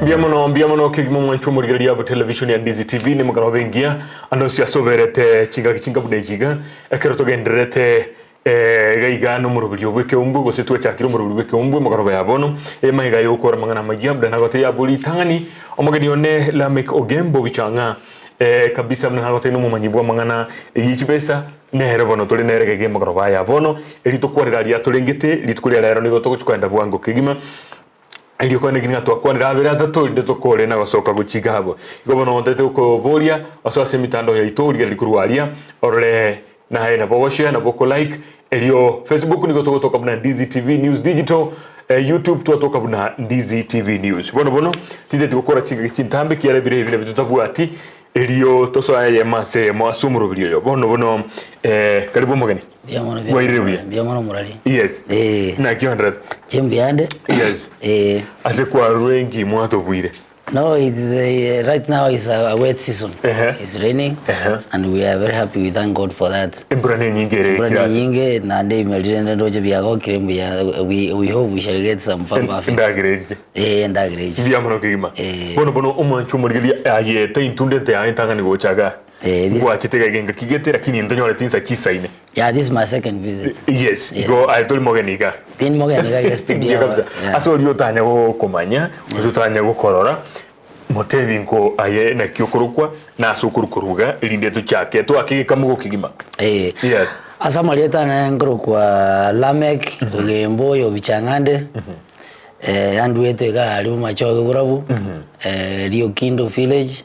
Mbuya mono, mbuya mono kegima omwancho omorigereria bwa television ya Ndizi TV nemogano obe engiya ande onsi ase oberete chingaki chinga buna echi iga ekero togendererete eh, iga iga nomoroberio bw'ekeumbu gose twachakire omoroberio bw'ekeumbu emogoroba ya bono emaiga yokora amang'ana amayia buna nagotebi abwo ritang'ani omogeni one Lameck Ogembo Bichang'a eh, kabisa buna nagotebi nomomanyi bw'amang'ana ye chibesa Nere bono tore nere gege emogoroba aya bono, erio tokwanera aria atorengete, rituko ria rero nigo togochia kogenda bwango kegima, erio kwane ng'a twakwanire abere atato erinde tokore na gosoka gochia iga abwo. Igo bono ntagete gokoboria osoe ase emitandao yaito origererie korwa aria, orore naye nabo ogoshare nabo oko like, erio Facebook nigo togotoka buna Ndizi TV News Digital, YouTube twatoka buna Ndizi TV News. Bono bono tintageti gokora chingaki chintambe ekiagera ebiro ebi nabio totabwati, Erio tosoe eyemo ase eyemo ase omoroberi oyo. Bono bono eh, karibu omogeni. Mbuya mono, mbuya Bwairire mono, buya. mbuya mono morari. Yes. Eh. Naki oenderete? Inche mbuyande. Yes. Eh. Ase kwarure nki mwatobuire? No, it's uh, right now is a, a wet season. Uh-huh. It's raining Uh-huh. and we are very happy. We thank God for that. Embura nenyinge ere Mbura kera ase. nenyinge naende ebimerire rende ndoche biagokire mbuya. We, we hope we shall get some bumper harvest. Endagera echiche. Eh, endagera echi. Mbuya mono kegima. Eh. Bono bono omwancho omorigereria aye taintunda ente yaye entang'ani gocha igaa. Eh, this- Ngwachete iga iga engaki gete lakini ntonyoreti insa chisaine. Yeah, this is my second visit. Yes, Yes. igo aye tori mogeni iga. Tindi mogeni iga iga studio Mbuya kabisa. Yeah. Ase oria otanya gokomanya, gose otanya gokorora, motebi nko aye naki okorokwa, na ase okorokwa iga erinde tochake toake egekamogo kegima. Eh. Yes. Ase amarieta ane nkorokwa Lameck Ogembo oyo Bichang'ande. Eh, andwete iga aria Bomachoge Borabu, eh, Riokindo village,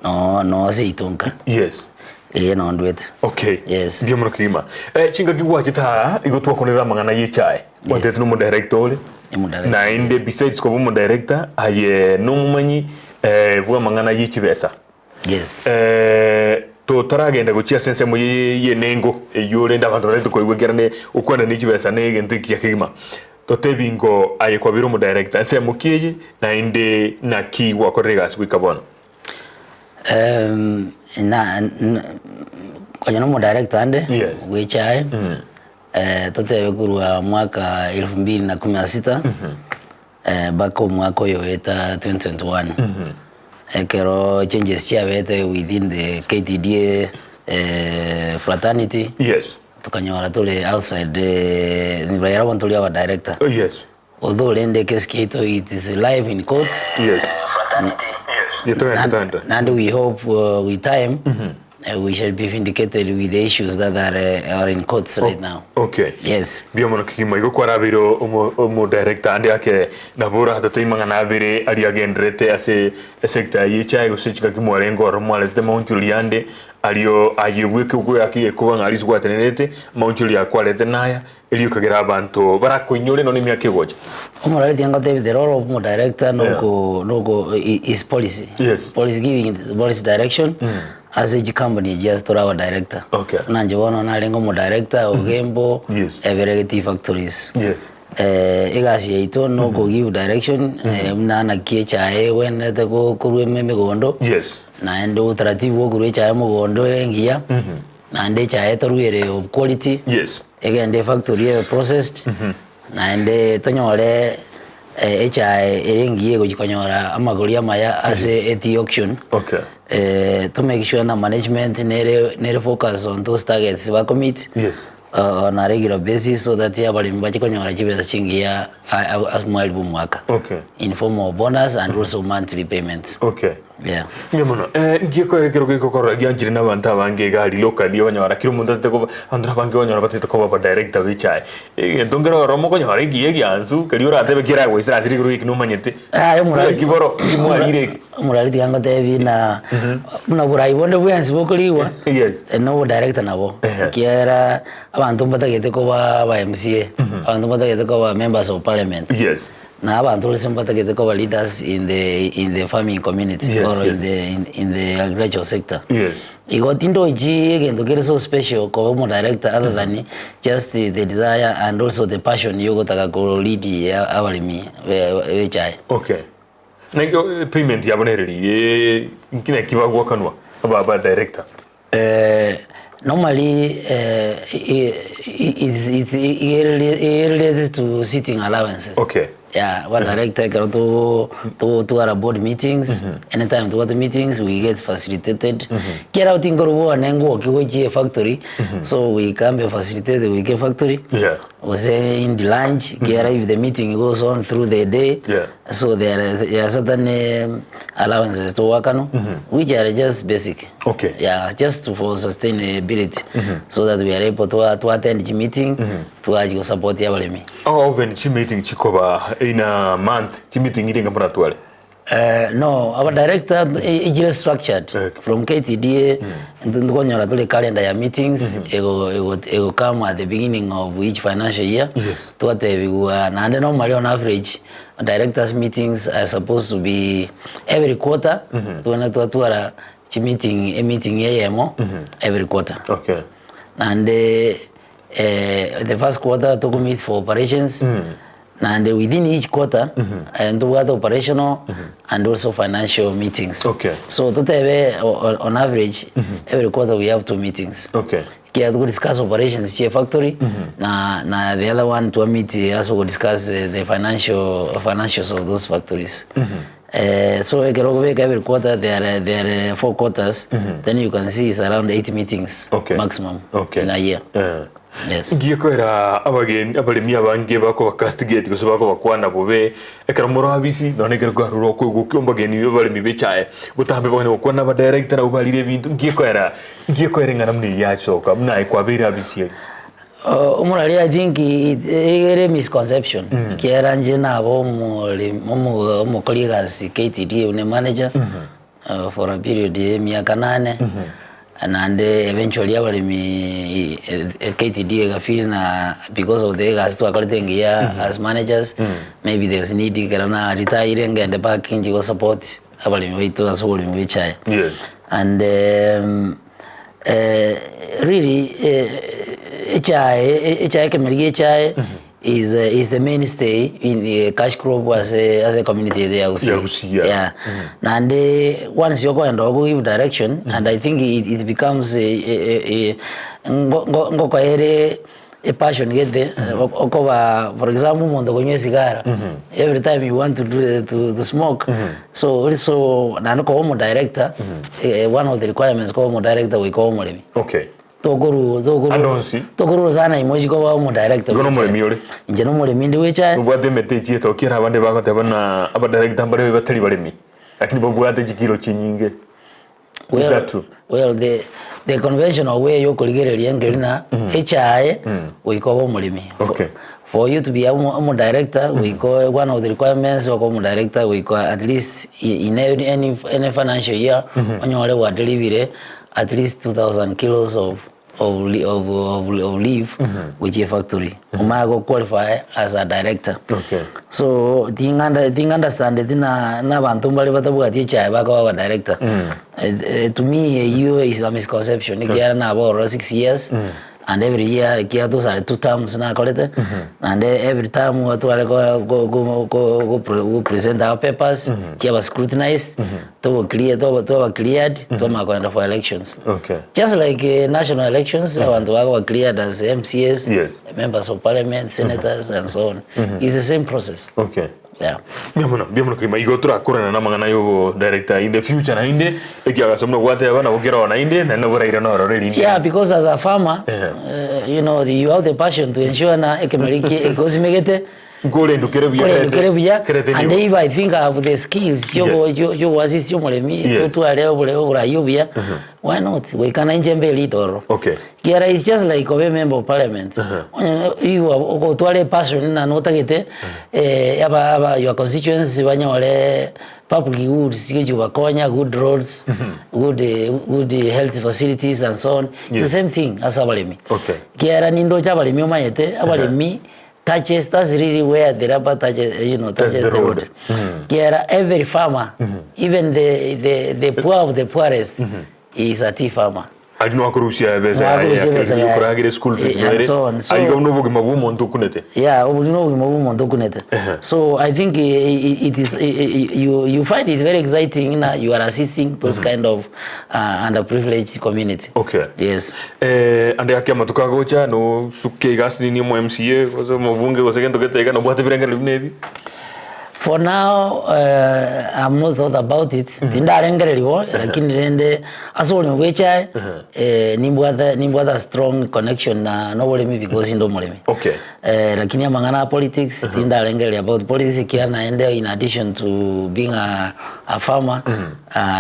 noo noo seito nka. Yes. Ee noo ndwete. Okay. Yes. Mbuya mono kegima. Eh, chingaki gwachete aa igo twakorera amang'ana ye echae. Gwatete nomodirector ore. Omodirector, Naende yes. besides koba omodirector aye nomomanyi eh, bwa amang'ana ye chibesa. Yes. Eh, totaragenda gochia ase ensemo ye y'enengo eyio rende abanto barete koigwa ekiagera ne gokwana ne chibesa ne egento ekiya kegima. Totebi ngo aye kwabeire omodirector ensemo ki eye naende naki gwakorire egasi goika bono? Em, na n- konya na omodirector ande Yes. bwa echae eh, totebe korwa mwaka elfu mbili na kumi na sita Mpaka omwaka oyo oeta 2021 ekero changes chiabete within the KTDA eh, fraternity Yes. tokanyora tore outside eh, raia bono tori aba director Oh, yes. although rende ekesi kiaito it is live in courts Yes. fraternity Yes. Toende, toende. and we hope uh, with time uh, we shall be vindicated with the issues that are, uh, are in courts right now Okay. yes Mbuya mono kegima igo kwarabeire omo omo director ande ake nabo oratatwe amang'ana abere aria agenderete ase esector ye echae gose chingaki mwarenge ororo mwaretete maonchorori ande ario aye bweke okoyaka egekuba ng'a aria ase gwatenerete amaonchorori aya kwarete naya erio ekagera abanto barakoinyore nonye emiaka egocha. Omorwari tiga ngotebi the role of omo-director noko noko is policy. Yes. Policy giving policy direction ase chicompany echi ase tore aba-director. Okay. Buna inche bono narenge omo-director Ogembo, Yes. Eberege Tea Factories. Yes. Egasi yaito noko give direction buna naki echae egwenerete ko- korwa ime emegondo, Yes. naende obotaratibu bwa okorwa echae mogondo engiya, naende echae etorwe ere of quality. Yes. Egende efactory ebe processed, naende tonyore echae ere engiya egochi konyora amagori amaya ase etea auction. Okay. To make sure na management nere nere focus on those targets bakomeet Yes. on a regular basis so that abaremi bache konyora chibesa chingiya ase omweri bwa omwaka Okay. in form of bonus and also monthly payments. Okay. Yeah. Mbuya mono. Eh, nki ekore ekero gegokorora gianchire na abanto abange iga aria locally okonyora kera omonto atete koba abanto abange okonyora batete koba abadirector ba echae. Egento nkere ororo mokonyora ekiya egiansu keria oratebe keragoisera ase rigoro eki nomanyete. Aye omorari Naki boro, nki mwarire eke? omorari tiga ngotebi na buna oborai bonde bwensi bokorigwa Yes. na obodirector nabo Ehe. ekiagera abanto mbatagete koba aba MCA, abanto mbatagete koba members of parliament. Yes. Na abanto bonsi mbatagete koba leaders in the in the farming community Yes, or yes. in the in, in the agricultural sector. Yes. Igo tindochi egento kere so special koba omo director other than just the desire and also the passion yogotaka ko lead abaremi be echae. Okay. Na igo payment yabo nereri nki naki bagwakanwa aba aba director? Normally it's, it's, it relates to sitting allowances. Okay. Yeah, aba director ekero to togotwara board meetings, anytime tobwate meetings we get facilitated. Kera tinkorwa bwane ngwoki gochia efactory, so we can be facilitated goika efactory, Yeah. gose in the lunch, kera if the meeting goes on through the day, Yeah. so there are, there are certain allowances togoakanwa, which are just basic. Okay. Yeah, just to, for sustainability so that we are able to, to attend chi meeting, twachia gosupport abaremi. How often chimeeting chikoba in a month chimeeting irenga moratware? No, our director echire structured Okay. from KTDA ntokonyora tore calendar ya meetings ego ego ego come at the beginning of each financial year Yes. twatebigwa naende normally on average directors meetings are supposed to be every quarter twene twatwara chi meeting e meeting eyemo every quarter Okay. naende the first quarter toko meet for operations naende within each quarter ntobwate operational and also financial meetings. Okay. So totebe on average every quarter we have two meetings. Okay. Ekiagera togo discuss operations chia efactory na na the other one twa meet ase ogo discuss the financial financials of those factories. So ekero okobeka every quarter there are there are four quarters then you can see it's around eight meetings Okay. maximum Okay. in a year. Eh. Yes. Ngiye koera abageni abaremi abange bakoba castigate gose bakobakwana bobe ekero more abisi nonye ekero kwarure okoigwa okio mbageni abaremi be echae botambe bakonyara gokwana abadirector nabwo barire ebinto ngiye koera ngiye koera eng'ana buna eyio yasoka buna aye kwabeire abisi eri. Omorari I think ere misconception ekiagera inche naba omoremi omokori egasi KTDA buna emanager for a period ya emiaka nane naende eventually abaremi KTDA ega feel na because of the egasi twakorete engiya as managers maybe there's need ekero na retire ngende back inche go support abaremi baito ase oboremi bwa echae. Yes. And really echae echae ekemeri gia echae is is the mainstay in the cash crop ase ase ecommunity yaito ya Gusii. Ya Gusii, yeah. Yeah. Naende once okoenda ogo give direction and I think it, it becomes a, a, a, ngo- ngo- ngokoere epassion gete okoba for example omonto okonywa esigara every time you want to do to, to smoke so also naende koba omodirector one of the requirements koba omodirector goika obe omoremi Okay. tokoru tokoru Ande onsi. tokoru sana imochi koba omodirector Igo nomoremi ore? Inche nomoremi inde bwechae Nobwate emete echi etoki ere abande bagoteba ng'a abadirector mbare batari baremi lakini babwate chikiro chinyinge. Is that true? Well, the, the conventional way yokorigereria nkeri na echae goika obe omoremi. Okay. For you to be omo omo director goika one of the requirements okoba omo director goika at least in any, any, any financial year onyore gwaderivire at least 2000 kilos of of, of, of, of leaf gochia efactory omanye go qualify as a director. Okay. So ting'anda ting'andastandeti na na abanto mbare batabwati echae bakoba aba director. To me eyio is a misconception ekiagera naba ororo six years and every year ekiagera those are two terms nakorete naende every term tware ko ko ko ko go present our papers chiaba scrutinized tobo clear toba twaba cleared twamanya kogenda for elections. Okay. Just like national elections abanto bakoba cleared as MCAs, Yes. members of parliament, senators and so on. It's the same process. Okay. Yeah. Mbuya mono, mbuya mono kegima. Igo torakorana na amang'ana ya obo director in the future naende, ekiagaso buna gwateba nabo kere oo naende, naende nabo oraire nororo erinde. Yeah, because as a farmer, Eh. you know, you have the passion to ensure na ekemeri ki ekosimegete Nkorendwa kere buya Nkorendwa kere buya, kerete and nigo. if I think I have the skills chiogo Yes. chio chiogoasisia omoremi Yes. totware obore oborai obuya, why not? Goika nainche mbe leader ororo. Okay. Ekiagera it's just like obe member of parliament, onye igo ogotwara epassion na notagete aba aba your constituents banyore public goods chigochi kobakonya, good roads, good good health facilities and so on, it's the Yes. same thing ase abaremi. Okay. Ekiagera nindoche abaremi omanyete, abaremi touches that's really where the rubber touches you know Touch touches the the road. road Kiera every farmer even the the the poor of the poorest is a tea farmer Aria nwakorusia ebesa yaye Nwakorusia ebesa yaye. yokoragera school fees And noere so on. So- aiga buna obogima bwa omonto okunete yeah obo no obogima bwa omonto okunete so i think it is you you find it very exciting na you are assisting those kind of underprivileged community Okay. yes Eh, ande gaki amatuko agocha nosuke iga ase nini omo MCA gose omobunge gose gento gete iga nobwate ebirengererio buna ebi? For now I've not thought about it, tindarengereria bo, lakini rende ase oboremi bwa echae nimbwate nimbwate a strong connection na na oboremi because inde omoremi. Okay. Lakini amang'ana a politics tindarengereria about politics ekiagera naende in addition to being a a farmer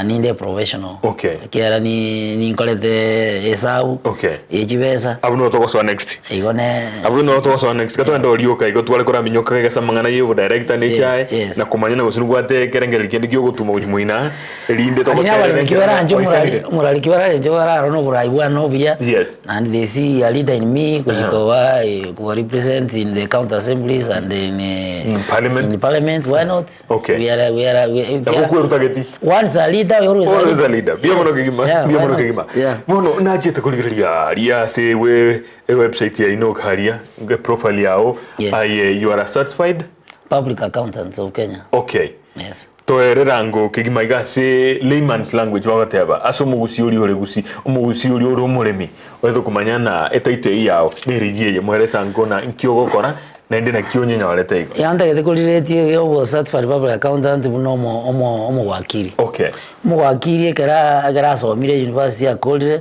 ninde a professional. Okay. Ekiagera ni ninkorete esabu Okay. ye chibesa. Abwo nigo togosoa next. Igo ne Abwo nigo togosoa next. Tiga togende oria oka igo tware koraminyoka kegesa amang'ana ya obodirector na echae Yes, yes. na komanya na gose nobwate ekerengererio kende kia ogotuma gochia moino erinde Lakini togoterere abaremi enchera kibaranche omorari oisanire. omorari kibaranche bararore oborai bwane obuya Yes. naende they see a leader in me gochia koba koba represent in the county assemblies and in In parliament. in parliament why not? Okay. We are, we are, we, Nabo kwerutageti. Once a leader, always a Always leader. a leader. Mbuya mono Yes. kegima. Yeah, Mbuya why mono not? kegima. Yeah. Bono nachete korigereria aria ase we e website yaino karia nge profile yao Yes. aye you are a certified Public accountants of Kenya. okay. Yes. Toerera ango kegima iga ase layman's language bagoteba ase omogusi oria ore gusi omogusi oria ore omoremi oete komanya na etitle eyio yao nerigi eye moerese ango na nki ogokora Naende naki onyenyorete igo? Yantagete koriretie obo certified public accountant buna omo omo omowakiri. Okay. Omowakiri ekero ekero asomire university akorire,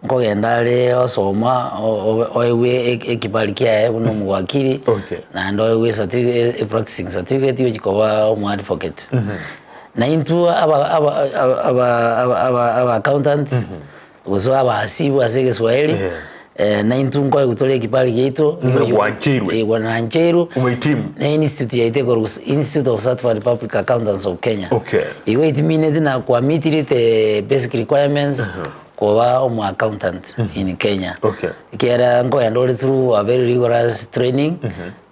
nkogenda are osoma o- o- oegwe e- ekibali kiaye buna omowakiri, Okay. naende oegwe ecertificate practicing certificate ochi koba omo advocate. Na intwe aba aba aba aba aba aba accountant, Gose abasibwe ase egeswahili, Yeah. eh, naintwe nkoegwa tore ekibali giaito Buna gwancheirwe. Eh, gwanancheirwe Omohitimu. na institute yaito ekorwa Institute of Certified Public Accountants of Kenya. Okay. Igo etimineti na kwamitire the basic requirements koba omo accountant in Kenya. Okay. Ekiagera nkoenda ore through a very rigorous training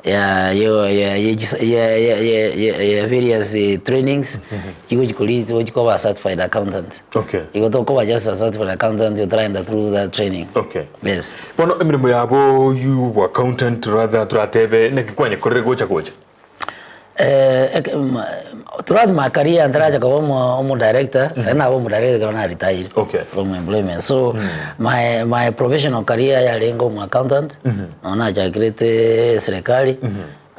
ya yo ya ya ya ya ya ya various trainings chigochi kori chigochi koba certified accountant. Okay. Igo tokoba just a certified accountant otaragenda through that training. Okay. Yes. Bono emeremo yabo you accountant rather toratebe naki kwanyekorire gocha gocha? Eh, eke- ma- throughout my career ntaracha koba omo omo director mm. naba omo director ekero na retire Okay. from employment so my my professional career yarenge omo accountant mm -hmm. nonya nachakirete serikali mm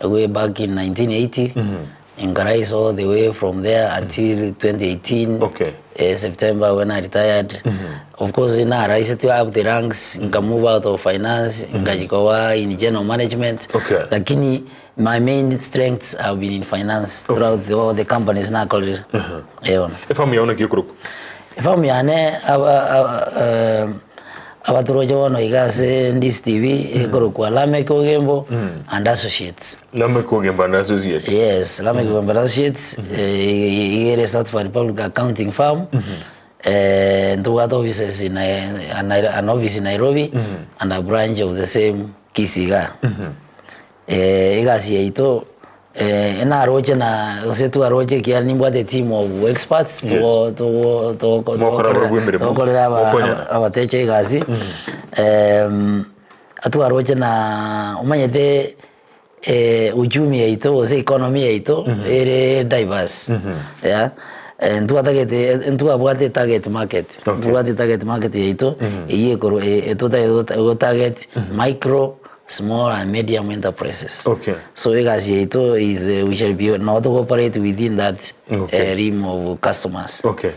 -hmm. way back in 1980 mm -hmm. nkarise all the way from there until 2018 Okay. eh, September when I retired mm -hmm. of course naraisete up the ranks nka move out of finance mm -hmm. nkachikoba in general management Okay. lakini My main strengths have been in finance throughout the, all the companies nakorire. Eh bono. Efamu yao naki ekorokwa? Efamu yane aba- aba- eh, abatoroche bono iga ase Ndisi TV ekorokwa Lameck Ogembo and Associates. Lameck Ogembo and Associates. Yes, Lameck Ogembo and Associates eh, iga ere certified public accounting firm. Eh, ntobwate offices in, Nai- an office in Nairobi and a branch of the same Kisii igaa. Egasi yaito naroche na gose twaroche ekiagera nimbwate team of experts Yes. togo togo togo Mokora barabwo emeremo. togokorera aba- Mokonyana. abatecha egasi atwaroche na omanyete uchumi yaito gose economy yaito ere diverse yeah ntwatagete ntwabwate target market Okay. ntobwate target market yaito eywo ekorwa totagete gotarget micro Small and medium enterprises. Okay. So egasi yaito is we shall be nabo togo operate within that Okay. realm of customers. Okay.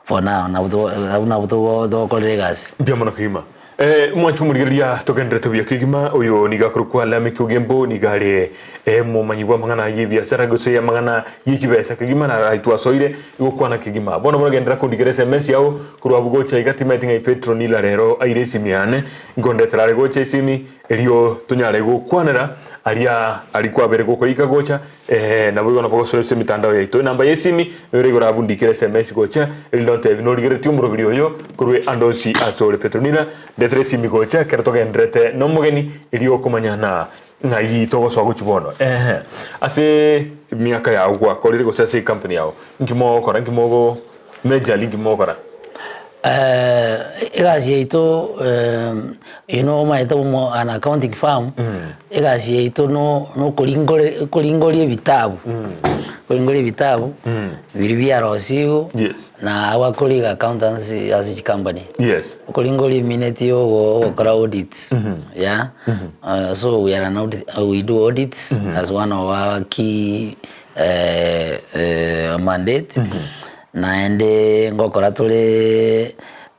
For now nabo togo abwo nabo togo togokorera egasi. Mbuya mono kegima. Eh, mwanche omorigereria togenderete buya kegima oyo nigo akorokwa Lameck Ogembo nigo are eh, omomanyi bw'amang'ana y'ebiasara gose amang'ana y'echibesa kegima na aye twasoire igokwana kegima. Bono bono genderera kondigera SMS yao korwa abwo gocha iga timaeti ng'a Petronila rero aire esimi yane Nkondetera are gocha esimi, erio tonyare gokwanera aria aria kwabere gokorika gocha, ee, naboigo nabo gosoa ase emitandao yaito. Enamba y'esimi nere igoro abwo ndikere SMS gocha, erinde ontebi norigeretie omorobiri oyo korwa ande onsi ase ore. Petronila, ndetere esimi gocha ekero togendererete nomogeni, erio okomanyana ng'ai togosoa gochia bono. Ehe, ase emiaka yao gwakorire gose ase ecompany yao, nki mogokora, nki mogo majorly nki mogokora? Egasi yaito you know omanyete omo an accounting firm, egasi yaito no nokoringore koringoria ebitabu, koringoria ebitabu biria biarosiwu Yes. na abakoriga accountants ase chicompany. Yes. Okoringoria emineti ya ogo ogokora audits yeah, so we are an audit we do audits as one of our key. mandate, naende ngokora tore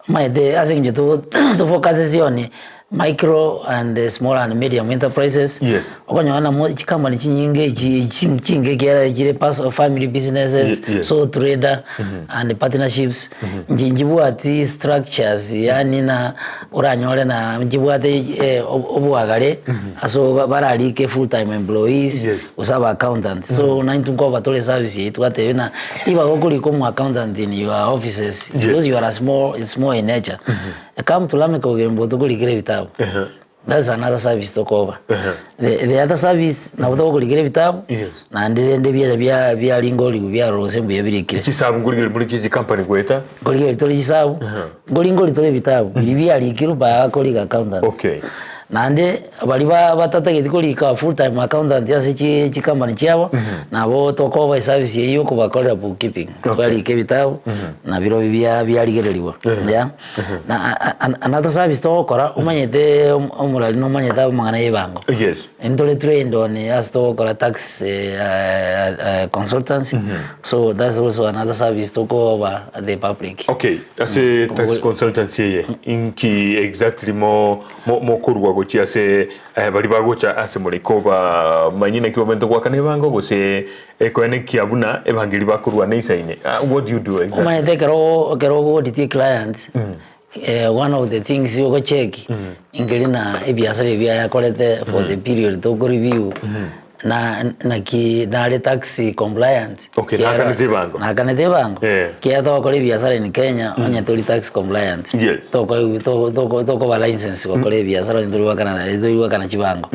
omanyete ase eng'encho to tofocuseti on micro and small and medium enterprises, Yes. okonyora namo chikampani chinyinge echi chi chinke ekiagera chire paso family businesses, Ye- yes. sole trader and partnerships, nchi nchibwati structures yaani na oranyore na nchibwate oboagare ase bararike full time employees Yes. gose aba accountant. So naintwe nkoba tore service eye twatebia ng'a ribaga okorika omo accountant in your offices Yes. because you are a small, small in nature, come to Lameck Ogembo tokorikere ebitabu. That's another service tokoba. The, the other service nabo togokorikera ebitabu Yes. naende rende ebiacha bia biaringorigwe biarora gose mbuya birikire. Chisabu nkorigeri muri chi chicompany goeta. Nkorigeri tore chisabu, nkori tore ebitabu biria biarikirwe bakorika accountant. Okay. Naende baria ba batatageti korika full time accountant ase chi chicompany chiabo, nabo tokoba eservice eywo ya okobakorera bookkeeping. Okay. Twarika ebitabu, na birobio bia biarigereriwa, yeah. Na another service togokora, omanyete omorari nomanyete amang'ana ya ebango. Yes. Ntore trained on ase togokora tax consultancy, so that's also another service tokoba the public. Okay, ase tax consultancy eye, inki exactly mo mo mokorwa gochia ase baria bagocha ase more kobamanyia naki bamaete goakana ebango gose Ekoenekia buna ebangeri bakorwa neisaine. What do you do exactly? Omanyete ekero ekero ogotitie client one of the things ogocheck nkeri na ebiasara ebi ayakorete for the period toko review na naki nare tax compliant. Okay, nakanete ebango. Nakanete ebango. Eh. Ekiagera togokora ebiasara in Kenya onye tori tax compliant. Yes. Toko toko tokoba license gokora ebiasara onye tori goakana tori goakana chibango.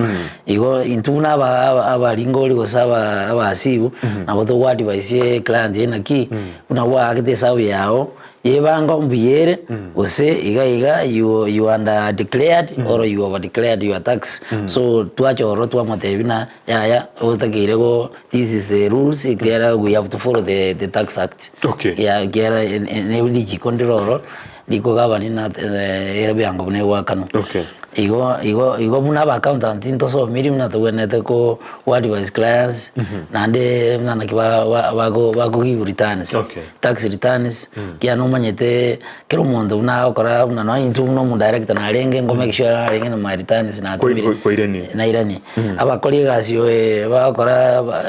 Igo intwe buna abaringori gose abasibu, nabo togoadvise eclient eye naki, buna gwaakete esabu yao, yebango mbuya ere, gose iga iga you you under declared or you over declared your tax. So twacha ororo twamotebia buna yaya otakeire go this is the rules ekiagera we have to follow the the tax act. Okay. Ya ekiagera ne richiko ndire ororo, rikogabani na ere ebiango buna egoakanwa. Okay. Igo igo igo buna aba accountant ntosomiri buna tobwenerete ko ko advise clients naende buna naki ba ba bago bago give returns Okay. tax returns ekiagera nomanyete kera omonto buna agokora buna nonye intwe buna omo director narenge nko make sure narenge na my returns natumire Koi- koirania. nairanie. Abakori egasi oye bagokora ba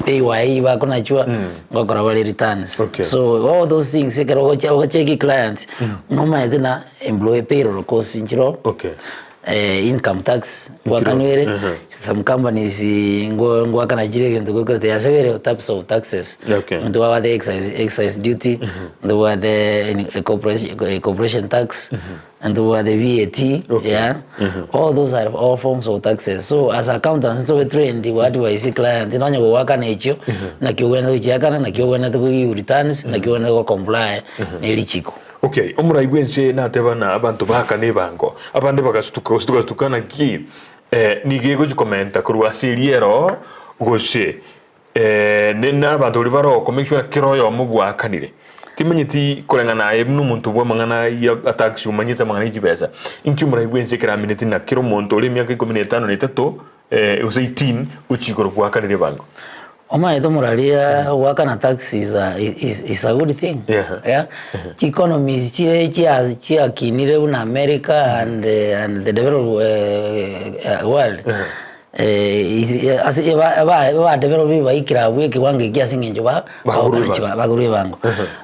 PAYE bakonachwa ngokora bare returns. Okay. So all those things ekero ogocha ogocheki client nomanyete na Employee payroll costs nchiro Okay. eh, income tax ngwakanwere Mhm. some companies ngo ngwakana chire egento gokorete ya several types of taxes Okay. ntwabate excise, excise duty ntobwate eh, corporation, eh, corporation tax ntobwate VAT Okay. yeah all those are all forms of taxes so as accountants ntobe trained we advise client nonya gowakana echio naki ogwenerete gochiakana naki ogwenerete go give returns naki ogwenerete go comply ne richiko Okay, omorai bw'ense nateba na abanto baakane ebango, abande bagasutuka gose togasutuka naki eh, nigo egochi komenta korwa ase eria ero gose eh, ne na abanto baria bare oko make sure kera oyomo bwakanire. Timanyeti koreng'ana aye buna omonto bwa amang'ana ya ataxi omanyete amang'ana ya chibesa, inki omorai bw'ense ekero amineti na kera omonto ore emiaka ikomi na etano na etato eh, gose eighteen gochia igoro bwakanire ebango. Omanyete omoraria goakana tax is a, is, is a good thing. Yeah. Yeah. Chieconomies chire chia chiakinire buna America and, eh, and the developed eh, eh, world. Eh, is- eh, ase eba eba eba develop baikire abwo ekiwango eki ase eng'encho ba Bagurwa bagokana ebango. chiba bagurwa ebango.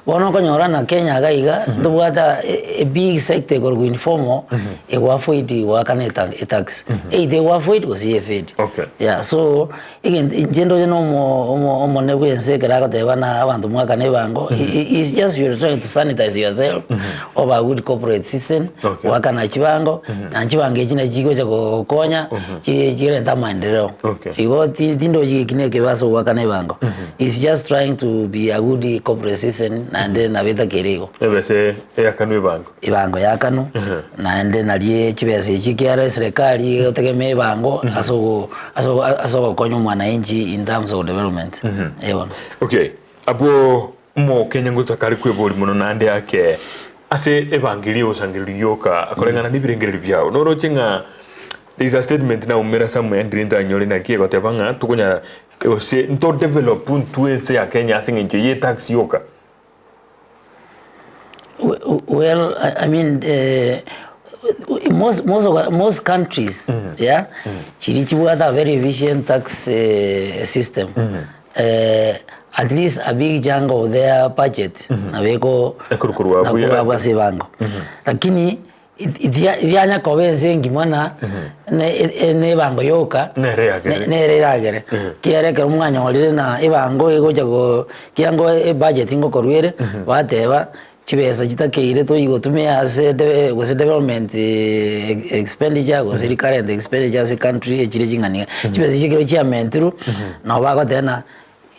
Bono okonyora na Kenya iga iga ntobwate a, a big sector ekorokwa informal egoafoid goakana eta etax. Either egoafoid gose yefade. Okay. Yeah, so Egento inche ndoche na omo omo omone bw'ense ekero agoteba na abanto mwakane ebango, is just you're trying to sanitize yourself obe a good corporate citizen, Okay. goakana chibango, na chibango echi nachi chigocha gokonya chi chirente amaendeleo. Okay. Igo ti tindochi eki na ekebe ase ogoakana ebango. Is just trying to be a good corporate citizen naende nabo etakeire igo. Ebese eakanwe ebango. Ebango yakanwa, naende nario chibesa echi ekiagera eserekari egotegemea ebango ase ogo ase ogo ase ogokonya omwananchi in terms of development. Eh bono. Okay, abwo omokenya ngotaka are kweboria mono naende ake ase ebango eria egosangereria yoka koreng'ana na ebirengererio biao noroche ng'a there is a statement naumera somewhere ndire ntanyore naki egoteba ng'a tokonyara. Gose nto develop ntwe ense ya Kenya ase eng'encho ye tax yoka? Well, I mean, most, most, of, most countries yeah, chiri chibwate a very efficient tax system. At least a big chunk of their budget nabo eko Ekorukorwa abwo nakorwa abwo ase ebango. Lakini Rianya koba ense engima na nebango yoka Nere yagere. nere eragere. Ekiagera ekero mwanyorire na ebango egocha go kiango ebudget ngokorwa ere, bateba chibesa chitakeire toigotumia ase de gose development expenditure gose recurrent expenditure ase ecountry echire ching'ani iga. Chibesa echio ekero chiamentirwe, nabo bagoteba ng'a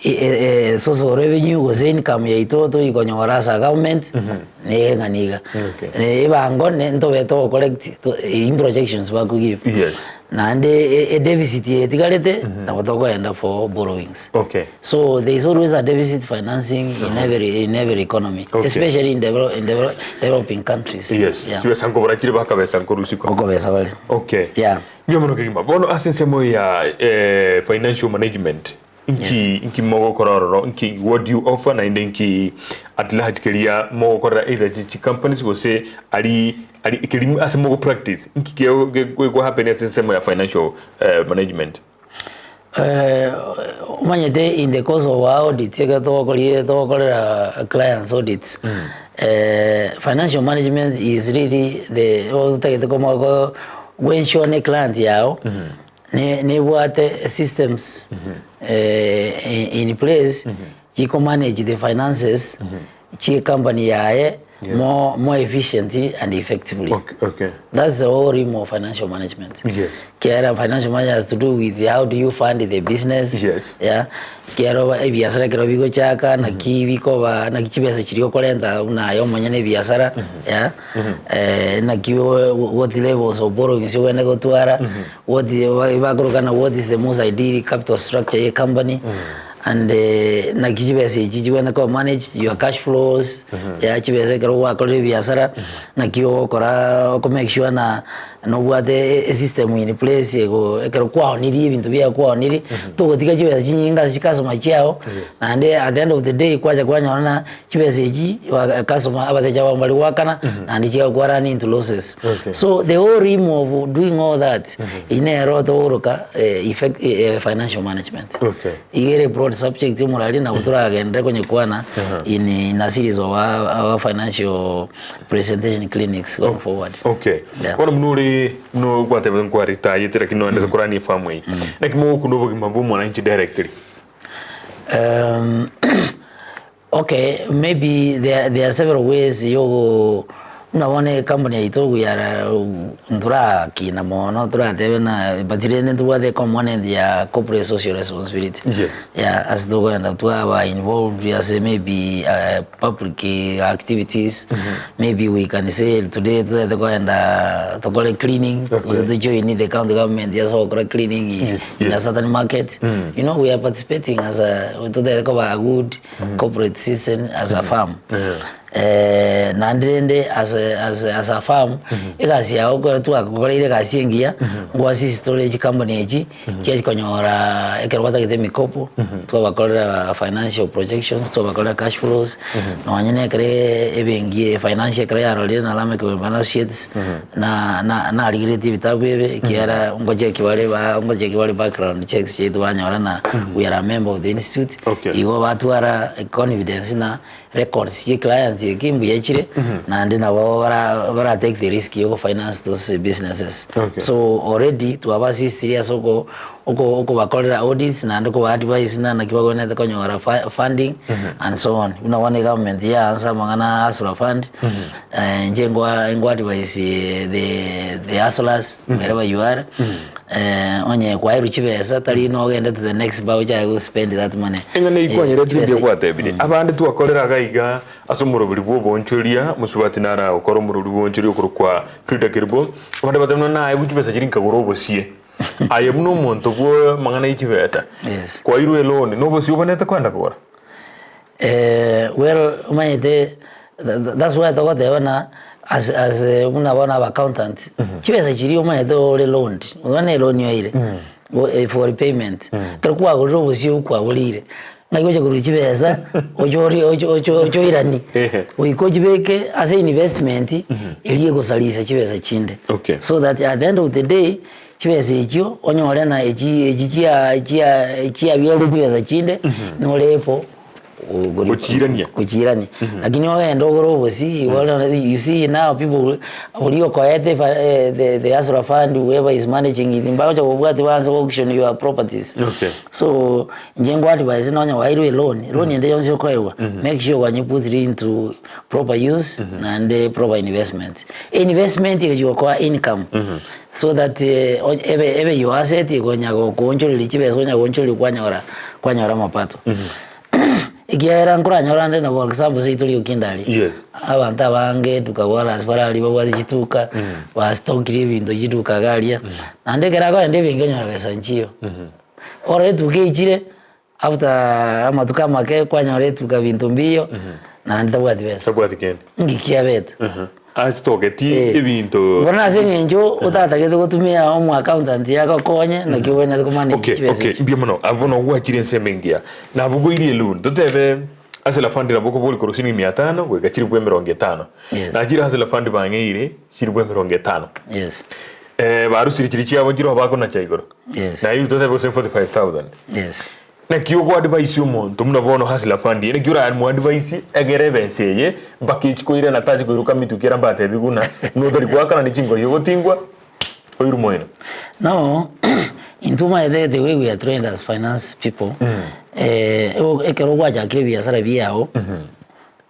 Source of revenue gose income yaito toikonyora as a government nere ng'a niga. Okay. Ebango ne ntobe togo collect to in projections baku give. Yes. Naende e deficit eye etigarete nabo tokoenda for borrowings. Okay. So there is always a deficit financing in every in every economy Okay. especially in develop, in develop, developing countries. Yes. Yeah. Chibesa nkobora chire bakabesa nkorusiko. Okobesa bare. Okay. Yeah. Mbuya mono kegima. Bono ase ensemo ya eh, financial management Inki inki mogokora ororo inki what do you offer naende inki at large keria mogokorera either chi chi companies gose ari ari keri ase mogo practice inki ke happen ase ensemo ya financial eh, management Omanyete in the course of our audits ekero togokoria togokorera clients audits financial management is really the otagete komo ko ensure ne client yago Nebwate systems in place chiko manage the finances chie company yaye more more efficiently and effectively. Okay, okay. That's the whole realm of financial management. Yes. Kiara financial management has to do with how do you fund the business. Yes. Yeah. Kiara ebiasara ekero bigochaka naki bikoba naki chibesa chiria okorenta buna aye omonyene ebiasara. Yeah. Naki what levels of borrowings ogende gotwara. What bakorokana what is the most ideal capital structure ye company and naki chibesa echi chigwene koba managed your cash flows ya chibesa ekero gwakorire ebiasara naki ogokora oko make sure na nobwate esystem in place ego ekero kwaonirie ebinto biago kwaonirie togotiga chibesa chinyinge ase chikasoma chiago naende at the end of the day kwacha kwanyora ng'a Chibesa echi customer abatecha bao mbari goakana naende chiagokwa run into losses. Okay. So the whole realm of doing all that eyio nero togoroka effect financial management. Okay. Iga ere broad subject omorari nabo toragenderere konyekwana in in a series of our, our financial presentation clinics going forward. Okay. Yeah. Bono buna ore buna gwatebete nkwaritayete lakini noendete korania efamu eye. Naki mogokuna obogima bwa omwananchi directly? Okay, maybe there, there are several ways yogo buna bono ecompany yaito we are ntorakina mono toratebe na but rende ntobwate ecomponent ya corporate social responsibility. Yes. Yeah, ase tokogenda twaba involved ase maybe public activities maybe we can say today totagete kogenda tokore cleaning Okay. gose to join the county government ase gokora cleaning Yes, in a yes. certain market you know we are participating as a totagete koba a good corporate citizen as a firm Yeah. Eh, naende rende as a, as a, as a firm egasi yago ekero twakoreire egasi engiya ngwasisi tore chicompany echi chiachikonyora ekero batagete emikopo twabakorera financial projections twabakorera cash flows nonye na ekero ebenki financial ekero yarorire na Lameck and Associates na na narigeretie ebitabu ebe ekiagera ngocheki bare ba ngocheki bare background checks chiaito banyora na we are a member of the institute Okay. igo batwara confidence na records chie clients eki mbuya chire naende nabo bara bara take the risk ya ogofinance those businesses. Okay. So already twabasistiri ase oko oko okobakorera audits naende koba advise ng'a naki bagwenerete konyora fa funding and so on. Buna bono egovernment yaansa amang'ana a hustler fund, inche nkwa nkwa advise the the hustlers wherever you are, onye kwaerwe chibesa tari nogende to the next bar ochake go spend that money. Eng'ana eyio kwanyerete Chibesa mbuya gwatebire, abande twakorera iga iga ase omoroberi bw'oboonchoria, mosubati nara gokora omoroberi bw'oboonchoria okorokwa Frida Kerubo, abande bateba buna naye chibesa chiria nkagora obosie. Aye buna omonto bw'amang'ana ye chibesa, Yes. kwairwe eloni, nobosie obwenerete kogenda kogora? Well omanyete that's why togoteba ng'a as as buna bono aba accountant, chibesa chiria omanyete ore loaned, oba ne loan oire. For repayment. Ekero kwagorire obosio obwo kwaboreire, ng'ai gocha korwa chibesa oche orie oche oche oche oiranie. Ehe. Goika ochibeke ase investment eria egosarisa chibesa chinde. Okay. So that at the end of the day, chibesa echio onyore na echi echi chia chia chiabiarire chibesa chinde, norepo Gochiirania. Gochiirania. Lakini ogende ogore obosie bono you see now people oria okoete efa the the hustler fund whoever is managing it mbagocha kobwatia baanse go auction your properties. Okay. So inche nko advise nonya kwairwe eloan, loan ende yonsi okoegwa, make sure kwanye put it into proper use naende proper investment. Investment egochi gokoa income so that ebe ebe your asset ekonya gokoonchoreria chibesa onya goonchoreria kwanyora kwanyora amapato. Ekiagera nkoranyora ande na for example seito rioki ndari, Yes. abanto abange eduka gwara ase barari babwate chituka, bastokire ebinto chiduka iga aria, naende ekero akogenda ebenki onyora besa nchiyo. Orore etuka eichire, after amatuko amake kwanyora etuka binto mbiyo, naende tabwati besa. Tabwati kende. Nki kiabete? Asitogeti Eh. ebinto. Bono ase eng'encho otatagete gotumia omo accountant agokonye naki obwenerete komanage Okay, chibesa okay, echio. mbuya mono. Abwo bono gwachire ensemo engiya. Nabogoirie eloan. Totebe ase Lafandi nabo okobori korwa shilingi mia tano goika chilifu emerongo etano. Yes. Nachire ase Lafandi bang'eire chilifu emerongo etano. Yes. Eh, barusirie chiria chiabo nchiroho bakonacha igoro. Yes. Naye totebe gose 45000. Yes. Naki okoadvise omonto buna bono Hustler Fund eye, naki oramoadvise egere ebesa eye mpaka echi koirana tachi koiruka mituki era mbatebi buna buna otari goakana ne chingori ogotingwa oirwe moino. No, intwe omanyete the way we are trained as finance people, eh, ekero gwachakire ebiasara biago,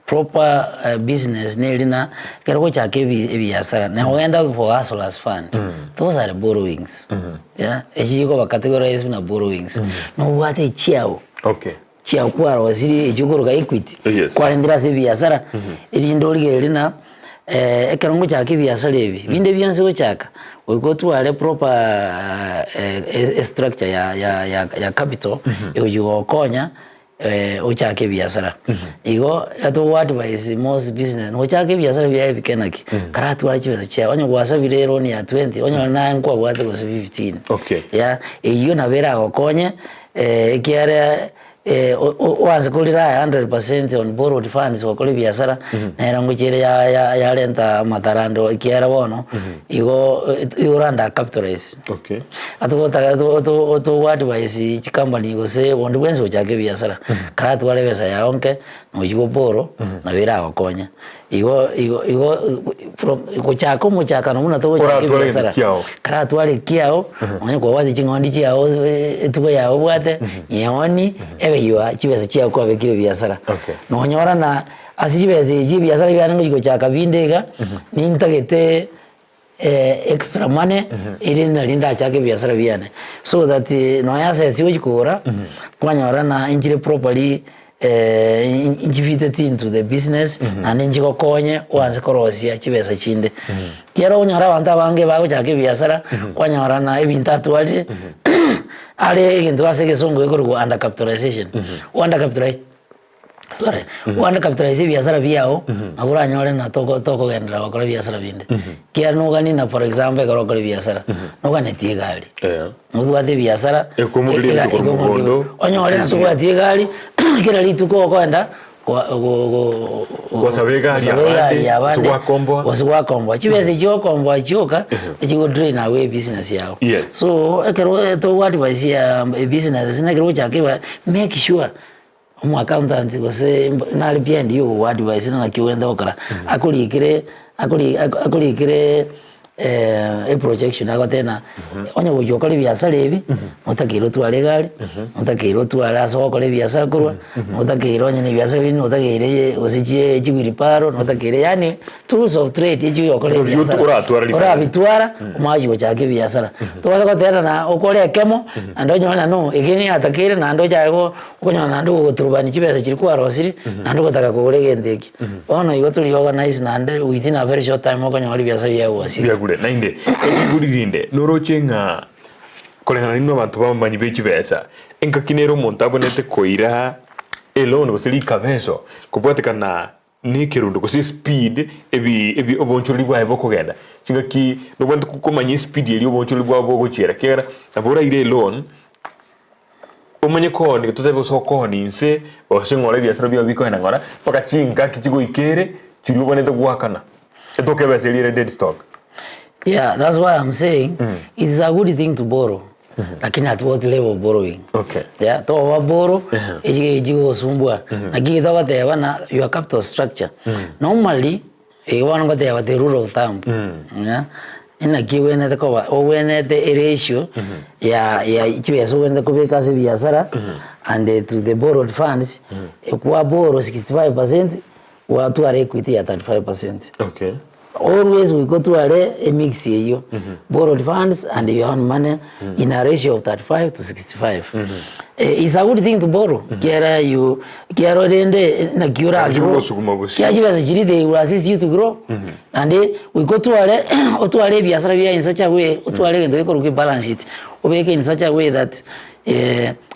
Proper business neri na ekero ogochaka ebiasara na ogenda for hustlers fund those are borrowings yeah echi chikoba categorized buna borrowings nobwate echiao Okay. chiao kwarosirie echio okoroka equity Yes. kwarentire ase ebiasara erinde origererie na ekero ngochaka ebiasara ebi binde bionsi gochaka goika otware proper structure ya ya ya capital egochi gokonya ochake ebiasara. Igo togo advise most business nochake ebiasara biaye ebike naki, karatware chibesa chiaye, onye gwasabire eloan ya 20 onyore naye nkwabwate gose 15. Okay. Yeah, eywo nabo eragokonye ekiagera oanse ko rely 100% on borrowed funds gokora ebiasara, nero ngochia ere ya- ya- yarenta amatarando ekiagera bono, igo igo ore under capitalized. Okay. Atogotaka togo advise chicompany gose onde bwensi gochaka ebiasara, karatware ebesa yago nke, noywo goboro, nabo eragokonye. Igo igo igo from gochaka omochakano buna togochaka Oratware egento ebiasara, kiao. karatware ekiao, onye kwabwate ching'ondi chiago etugo yago obwate, nyeoni, ebe your chibesa chiago kwabekire ebiasara. Okay. Nonyora na ase chibesa echi ebiasara biane ngochi gochaka binde iga, nintagete extra money erinde nari ndachake ebiasara biane so that nonya ase ase gochi kogora kwanyora na inchire properly inchifiteti into the business naende nchigokonye oanse korosia chibesa chinde. Ekiagera okonyora abanto abange bagochaka ebiasara kwanyora na ebinto atwarire are egento ase egesongo gekorokwa under capitalization, under capitalize. Sorry, bono capitalize ebiasara biago, nabo oranyore na toko tokogenderera gokora ebiasara binde. Ekiagera noganie na for example ekero okora ebiasara, noganetie egari, Eh. nobwate ebiasara, Ekomogeria ega- rituko ekomogeria mogondo, onyore na tobwati egari, kera rituko okoenda kwa go go Gosaba egari gosaba egari yabande, ya gose abande, gwakomboa. gose gwakomboa. Chibesa echio ogokomboa chioka, echigo drain away ebusiness yago. Yes. So ekero togoadvisia ebusiness na ekero ogochaka eba make sure. Omo accountant gose nare behind you ogogo advise naki ogende gokora, akorikere akori akorikere eprojection agoteba ng'a onye gochia gokora ebiasara ebi, notakeire otware egari, notakeire otware ase ogokora ebiasara korwa, notakeire onye na ebiasara binde notakeire gose chie chiwheelbarrow, notakeire yaani tools of trade echio ogokora Rirorio ebiasara. oratware ritang'ani. Orabitwara, omanye gochaka ebiasara. Tobasa goteba ng'a okore ekemo, naende onyore ng'a no, eke neyatakeire naende ochake go. Okonyora naende ogoturubani chibesa chiria kwarosirie, naende ogotaka kogora egento ekio. Bono igo tori organize naende within a very short time okonyora ebiasara biagwasire. Biagure. Naende, erigori rinde, noroche ng'a koreng'ana nainwe abanto babamanyi be chibesa, engaki nere omonto abwenerete koira eloan gose rikabeso kobwatekana. Nekerundo gose espeed ebi ebi oboonchoreri bwaye bokogenda, chingaki nobwenerete komanya espeed eria oboonchoreri bwabo bogochiera ekiagera nabo oraire eloan, omanye koonia totebe gose okoonia inse gose ng'ora ebiasara biago bikoenda ng'ora mpaka chingaki chigoika ere chiria obwenerete goakana, etoke ebesa eria ere dead stock. Yeah, that's why I'm saying it is a good thing to borrow lakini at what level of borrowing Okay. yeah, toba borrow echi chigosumbua naki getogoteba na your capital structure normally igo bono ngoteba the rule of thumb yeah, inaki obwenerete koba obwenerete eratio ya ya chibesa obwenerete kobeka ase ebiasara and to the borrowed funds kwa borrow 65% Gwatwara equity ya 35%. Okay. Always goika otware emix eyio, borrowed funds and your own money in a ratio of 35 to 65. Eh, it's a good thing to borrow kiara you kiara rende naki ora Naki grow. gogosuguma bosio. Kiara chibesa chiria they will assist you to grow. Naende goika otware otware ebiasara bia in such a way otware egento gekorokwa ebalance sheet obeke in such a way that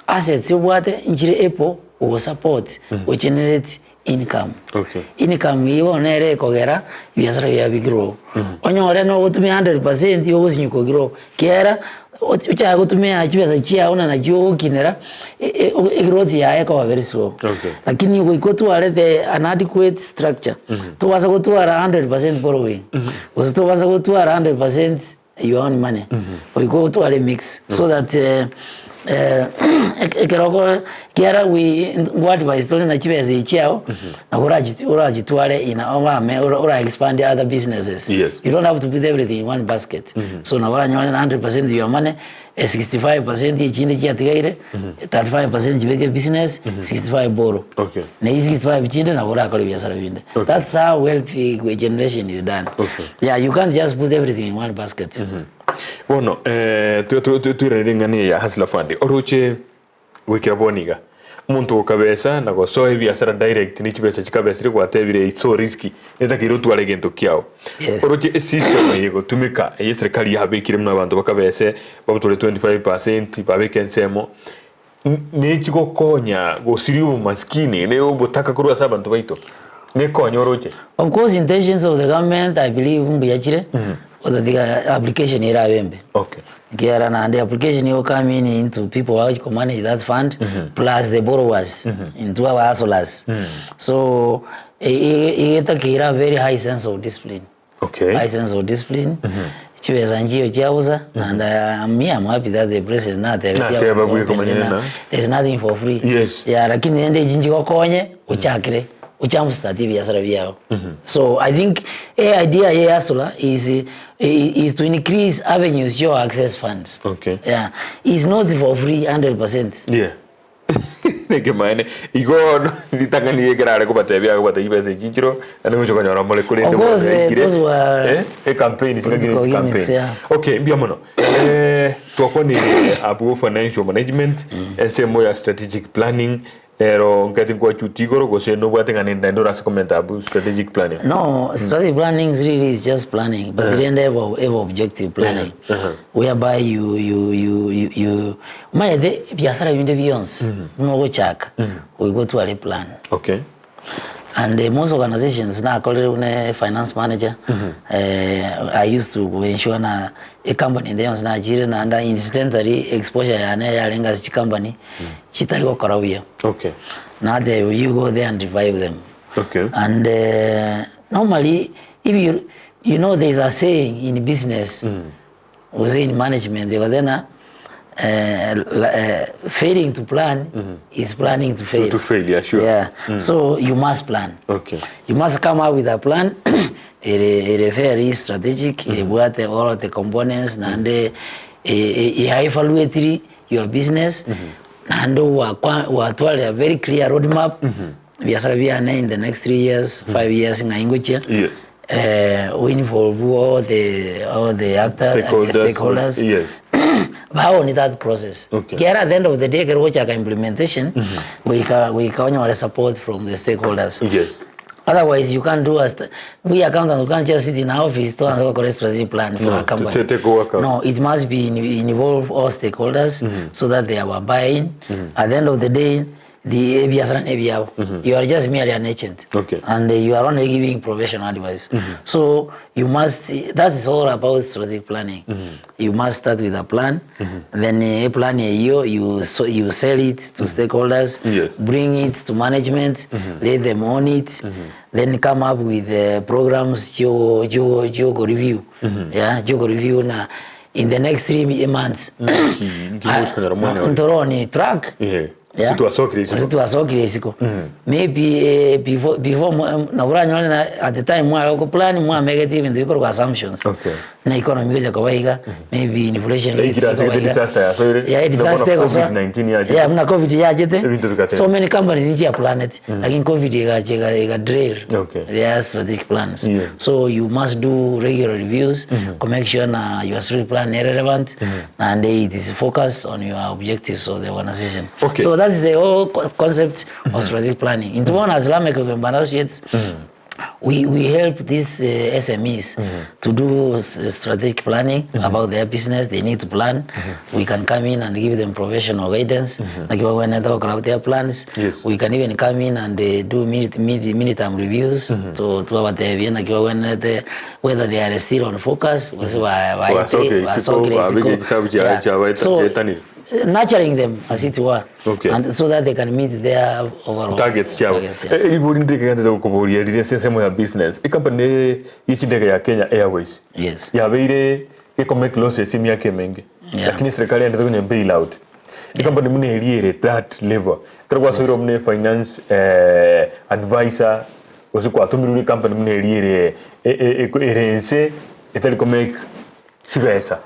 assets obwate nchire able gogosupport gogenerate income. Okay. Income eyio bono nere ekogera ebiasara biaye bigrow. Onyore nogotumia 100% ogosinywa kogrow kiagera ochake gotumia chibesa chiago na nachio ogokinera egrowth yaye ekoba very slow. Okay. Lakini goika otware the an adequate structure, tobasa gotwara 100% borrowing, gose tobasa gotwara 100% your own money goika otware mix so that ekero oko kiara we ngo advise tore na chibesa echi chiago nabo orachi orachitware in orame ora expand other businesses Yes. you don't have to put everything in one basket so nabo oranyore na 100% your money 65% echinde chiatigaire 35% chibeke business 65 borrow Okay. na echi 65 chinde nabo orakore ebiasara binde Okay. that's how wealth generation is done Okay. yeah you can't just put everything in one basket Bono eh, toiranere ring'ana eye ya Hustler Fund, oroche goikera bono iga, omonto gokabesa na gosoa ebiasara direct ne chibesa chikabesire gwatebire it's so risky, netakeire otware egento kiao. Yes. Oroche esystem eye egotumeka eye eserikari yabekire buna abanto bakabese, babutore 25%, babeke ensemo, Nechigokonya gosiria obomaskini ne obotaka korwa ase abanto baito? Nekonye oroche? Of course intentions of the government I believe mbuya chire otatiga application erabe embe. Okay. Ekiagera naende application igo come in into people bagochi ko manage that fund plus the borrowers intwe aba hustlers. So iga etakeire a very high sense of discipline. Okay. High sense of discipline chibesa nchiyo chia bosa and uh, me I'm happy that the president natebetie Nateba abanto bweka openly omonyene na na. there's nothing for free Yes. yeah, lakini rende echi nchigokonye ochakire ojumpstart ebiasara biago so I think e idea ye hustler is, is to increase avenues your access funds Okay. yeah is not for free 100% Yeah. Nekemaene, igo ritang'ani ekero are kobatebia agobatebia chibesa echi nchiro, naende ngocha konyora more korende Of course, bono yaikire, those were eh, ecampaign chingaki political ne gimmicks, chicampaign. yeah. Okay, mbuya mono. Eh, twakwanire abwo financial management, ensemo ya strategic planning, nero nketi nkwachuti igoro gose nobwate ng'a nende naende orase komenta abwo strategic planning. No, strategic planning is really is just planning, but rende ebe ebe objective planning, whereby you you you you you Omanyete ebiasara binde bionsi buna ogochaka goika otware eplan. Okay. And most organizations nakorire buna finance manager I used to ensure na ecompany ende yonsi nachire naende incidentally exposure yane yarenge ase chicompany chitari gokora buya. Okay. Nateba you go there and revive them. Okay. And normally if you you know there is a saying in business Gose in management igo tena failing to plan is planning to fail. To fail, yeah, sure. Yeah. So you must plan. Okay. You must come up with a plan ere ere very strategic ebwate all the components naende ya evaluatiri your business naende wakwa watwarire a very clear road map biasara biane in the next 3 years 5 years ng'ai ngochia Yes. we involve all the all the actors Stakeholders, stakeholders yes. baone that process Okay. Ekiagera at the end of the day ekero ogochaka implementation goika goika onyore support from the stakeholders Yes. otherwise you can't do as we accountants we can't just sit in our office toanze gokora strategic plan for No, a company to take work out. no it must be in, involve all stakeholders so that they are buy-in at the end of the day. The ebiasara ne ebiabo. You are just merely an agent. Okay. And you are only giving professional advice. So you must, that is all about strategic planning. You must start with a plan. Then a plan eyo, you, so, you sell it to stakeholders, Yes. bring it to management, let them own it, then come up with uh, programs chio chio chio review. Yeah, chio review na in the next 3 months. Nki nki mochikonyora mwane ore. Ntoroni track. Ehe. Yeah. Gose twasokire isiko. Gose twasokire isiko. Maybe eh, before before nabo oranyore na at the time mware goplan mwamegete ebinto bikorwa assumptions. Okay. Na economy gocha koba iga, maybe inflation rates Ekero ase chikoba iga. disaster yasoire, Yeah, na disaster bono egosoa. COVID-19 yachete. Yeah, buna COVID yachete. Ebinto bigateba. So many companies nchia planet, lakini COVID egacha ega ega derail Okay. their strategic plans. Yeah. So you must do regular reviews to make sure na your strategic plan is relevant and it is focused on your objectives of the organization. Okay. So that is the whole co- concept of strategic planning. In mm as Lameck Ogembo and Associates, we, we help these uh, SMEs to do s- strategic planning about their business. They need to plan. We can come in and give them professional guidance. Like when they talk about their plans, Yes. we can even come in and uh, do minute, minute, minute term reviews to to our when they, whether they are still on focus. gose ba- ba- Basokire isiko, basokire isiko. babike chisabu chia- Yeah. chia- So, chiaetanire. nurturing them as it were Okay. and so that they can meet their overall targets chiabo targets, yeah. Eh, eribori ndege gante gokoboria rire ase ensemo ya business ecompany ye chindege ya Kenya Airways Yes. yabeire gekomake losses emiaka emenge Yeah. lakini serikali yandete konya bail out ecompany buna eria ere that level ekero gwasoire buna finance eh, advisor gose kwatomirwe ore ecompany buna eria ere e- e- e- ere ense etari komake chibesa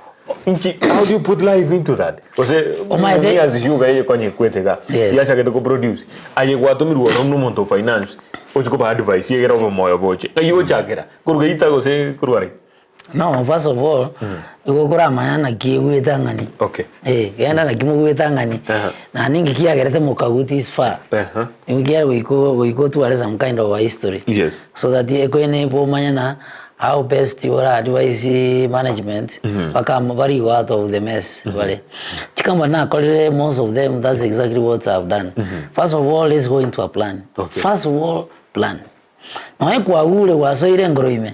Inki, how do you put life into that? Gose Omaete- Mumias Sugar eye konya ekwete iga Yes. yachagete koproduce aye gwatomirwe oro buna omonto o finance ochi koba advice egere obomoyo boche ng'ai ochakera koruga ita gose korwa are? No, first of all, igo okoramanya naki egwetang'ani. Okay. Eh, genda naki mogwetang'ani. Aha. Na ninki kiagerete mokagwa this far. Aha. Nigo kiare goika goika otware some kind of a history. Yes. So that ekwene bomanye na how best ora advise management mpaka bari out of the mess bare. Chikamba nakorire most of them that's exactly what I've done. First of all let's go into a plan. Okay. First of all plan. Noe kwagure gwasoire engoro ime.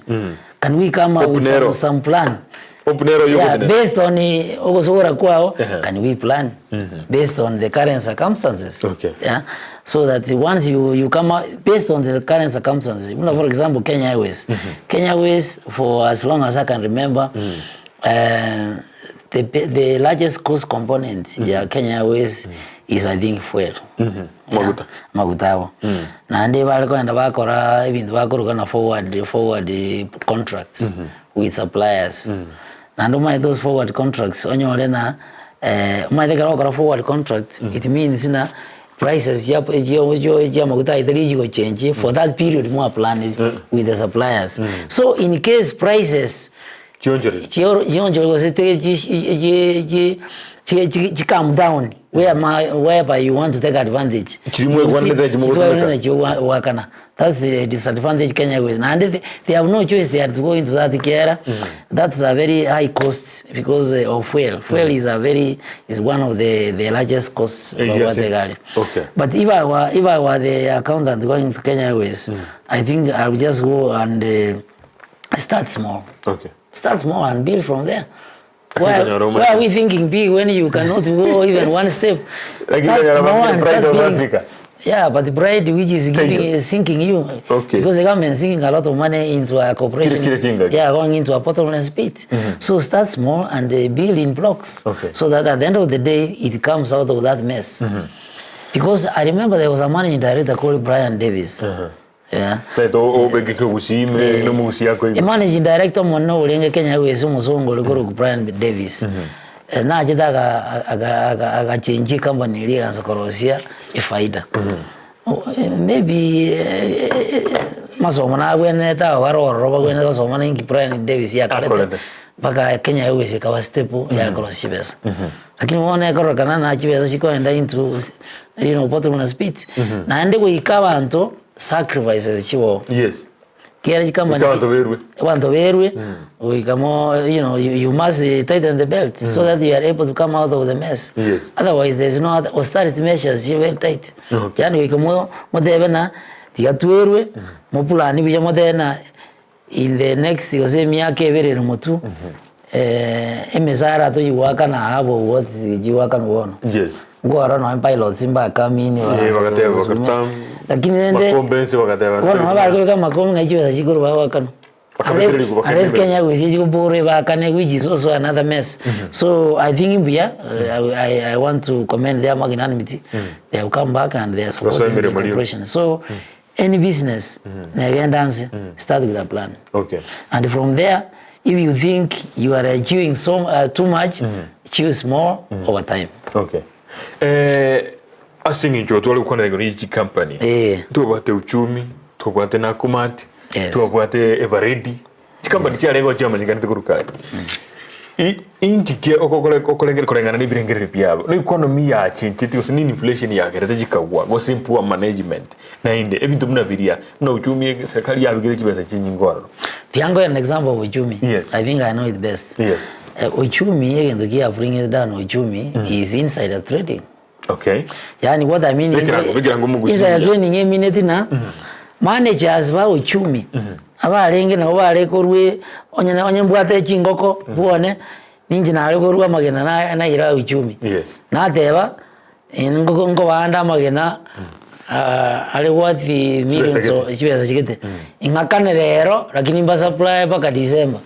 Can we come up with Opunero. some, some plan? Opunero Yeah, yogotenena. based on eh, ogosogora kwao Uh-huh. can we plan based on the current circumstances Okay. yeah so that once you you come out based on the current circumstances you know, for example Kenya Airways Kenya Airways for as long as I can remember uh, the the largest cost component ya Kenya Airways is I think fuel Mm. Maguta. maguta abo naende bare kogenda bakora ebinto bakoruga na forward forward contracts with suppliers naende omanyete those forward contracts onyore na eh, omanyete ekero ogokora forward contract it means na prices chia chio chio chia amaguta aye tari chigochengi for that period mwa planned with the suppliers so in case prices Chionchoreri. chionchori gose te chi chi chi chi chi chi come down where my whereby you want to take advantage Chiri mwekwanete chimogotumeka. chimogotumeka that's a disadvantage Kenya Airways naende they, they have no choice they had to go into that kiera that's a very high cost because uh, of fuel fuel is a very is one of the the largest costs Eh, yes, of the gari Okay. but if I were if I were the accountant going to Kenya Airways I think I would just go and uh, start small Okay. Start small and build from there. Why, Lakini Roma- why are we thinking big when you cannot go even one step? Lakini Start Roma small ni and pride start of building. Africa. Yeah, but the pride which is Thank giving you. is sinking you. Okay. Because the government is sinking a lot of money into a corporation. Kile- kile chinga. Yeah, going into a bottomless pit. So start small and uh, build in blocks. Okay. So that at the end of the day, it comes out of that mess. Because I remember there was a managing director called Brian Davis. Yeah. Taito obeke kegusii ime nomogusi akoigwa. Emanaging director omonene orenge Kenya Airways omosongo ore korokwa Brian Davis Eh, nachete aga- aga- aga- agachenjia ecompany eria egansa korosia efaida O- eh, maybe eh, eh, masomo nabwenerete aba bare ororo bagwenerete gosoma ninki Brian Davis yakorete Akorete. mpaka Kenya Airways ekaba stable yare korosia chibesa lakini bono ekororekana na chibesa chikoenda into you know bottomless pit naende goika abanto Sacrifices chibo. Yes. Kiagera chicompany Goika abanto berwe. Abanto berwe, goika mo you know, you, you must tighten the belt so that you are able to come out of the mess. Yes. Otherwise there is no other, austerity measures chire very tight. Okay. Yaani goika mo motebe ng'a tiga twerwe, mopulani buya motebe ng'a in the next gose emiaka ebere ere motwe, emesara tochigoakana half of what chigoakanwa bono. Yes. Nkorora nonya pilots mbakamini Eh, bagateba bakata lakini rende makombe ense bagateba bono nabo bare kobeka amakombe ng'a chibesa chikorwa bagoakanwa. Bakabekererigwa Unless, bakabeka unless imbere. Kenya goisia chikoborwa ebakane which is also another mess. So I think mbuya I, I, I want to commend their magnanimity. They have come back and they are supporting the emeremo riria. corporation. So any business negenda nse start with a plan. Okay. And from there if you think you are chewing so, uh, too much chew small over time. Okay. Eh, ase eng'encho tware gokwana igoro ye chicompany Eh. ntobwate uchumi tobwate nakumatt Yes. tobwate eveready chicompany chiarenge chiamanyekanete korwa kare I- inki ki okokore okorengere koreng'ana na ebirengererio biabo na economy yachenchetie gose nini inflation yagerete chikagwa gose poor management naende ebinto buna biria buna uchumi serikali yabekire chibesa chinyinge ororo. Tiango an example of uchumi. Yes. I think I know it best. Yes. Uh, uchumi egento kia bring down uchumi is insider trading. Okay. Yani what I mean Ekirango- ekirango mugusiria. insider trading emineti na managers ba uchumi abarenge nabo bare korwa onye onye mbwate chingoko bwone ninche nare korwa amagena na naira uchumi. Yes. Nateba Engoko nkobanda amagena are worth millions of chibesa chigete. Ing'akane rero lakini mba supply mpaka December.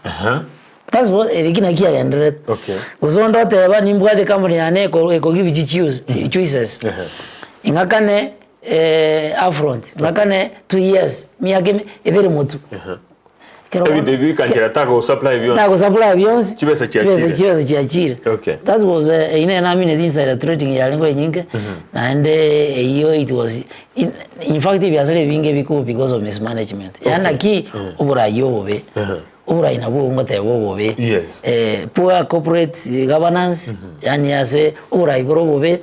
Aha. That's what eki naki kiagendererete. Okay. Gose onde oteba nimbwate company yane eko eko give chi choose choices. Ehe. Ing'akane upfront, ng'akane 2 years, miaka eme ebere motwe. Ekero bono- Ebinto ebi bikanchera tago supply bionsi. Tago supply bionsi. Chibesa chiachire. Chibesa chibesa chiachire. Okay. That was uh, ine namine insider trading yarengo enyinge. Naende eyo it was in, in fact ebiasara ebinge bikuba because of mismanagement. Okay. Yaani naki oburayi obobe. Oburayi nabwo ngoteba obobe. Yes. Eh, poor corporate governance yani ase oburayi bore obobe.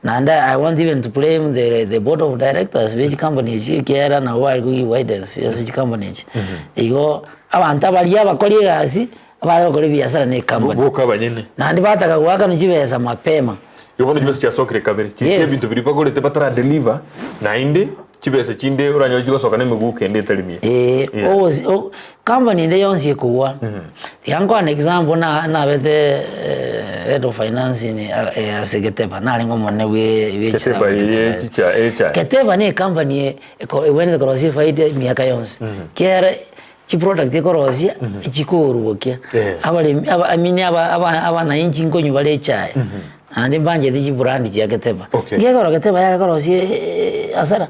Naende I want even to blame the, the board of directors be chicompany echi ekiagera nabo bare kogiwa guidance ase chicompany echi. Igo abanto abaria abakori egasi abare gokora ebiasara na ecompany. Boka abanyene. Naende bataka goakana chibesa mapema. Igo bono chibesa chiasokire kabere. Chiria Yes. ebinto biria bagorete batara deliver naende chibesa chinde oranyore chigosoka na emeguko ende etari miya. Eeh, Yeah. ogosi o company ende yonsi ekogwa, tiga nkoane example na nabete head of finance in ase Ketepa, narenge omonene bwe bwe Ketepa eye chicha echae. Ketepa na ecompany eko ebwenerete korosia efaida emiaka yonsi, kiagera chiproduct ekorosia chikorubokia, Eh. abaremi aba I mean aba aba abananchi nkonywa bare echae, naende mbanchete chibrand chia Ketepa. Okay. Gekogera Ketepa yare korosia hasara.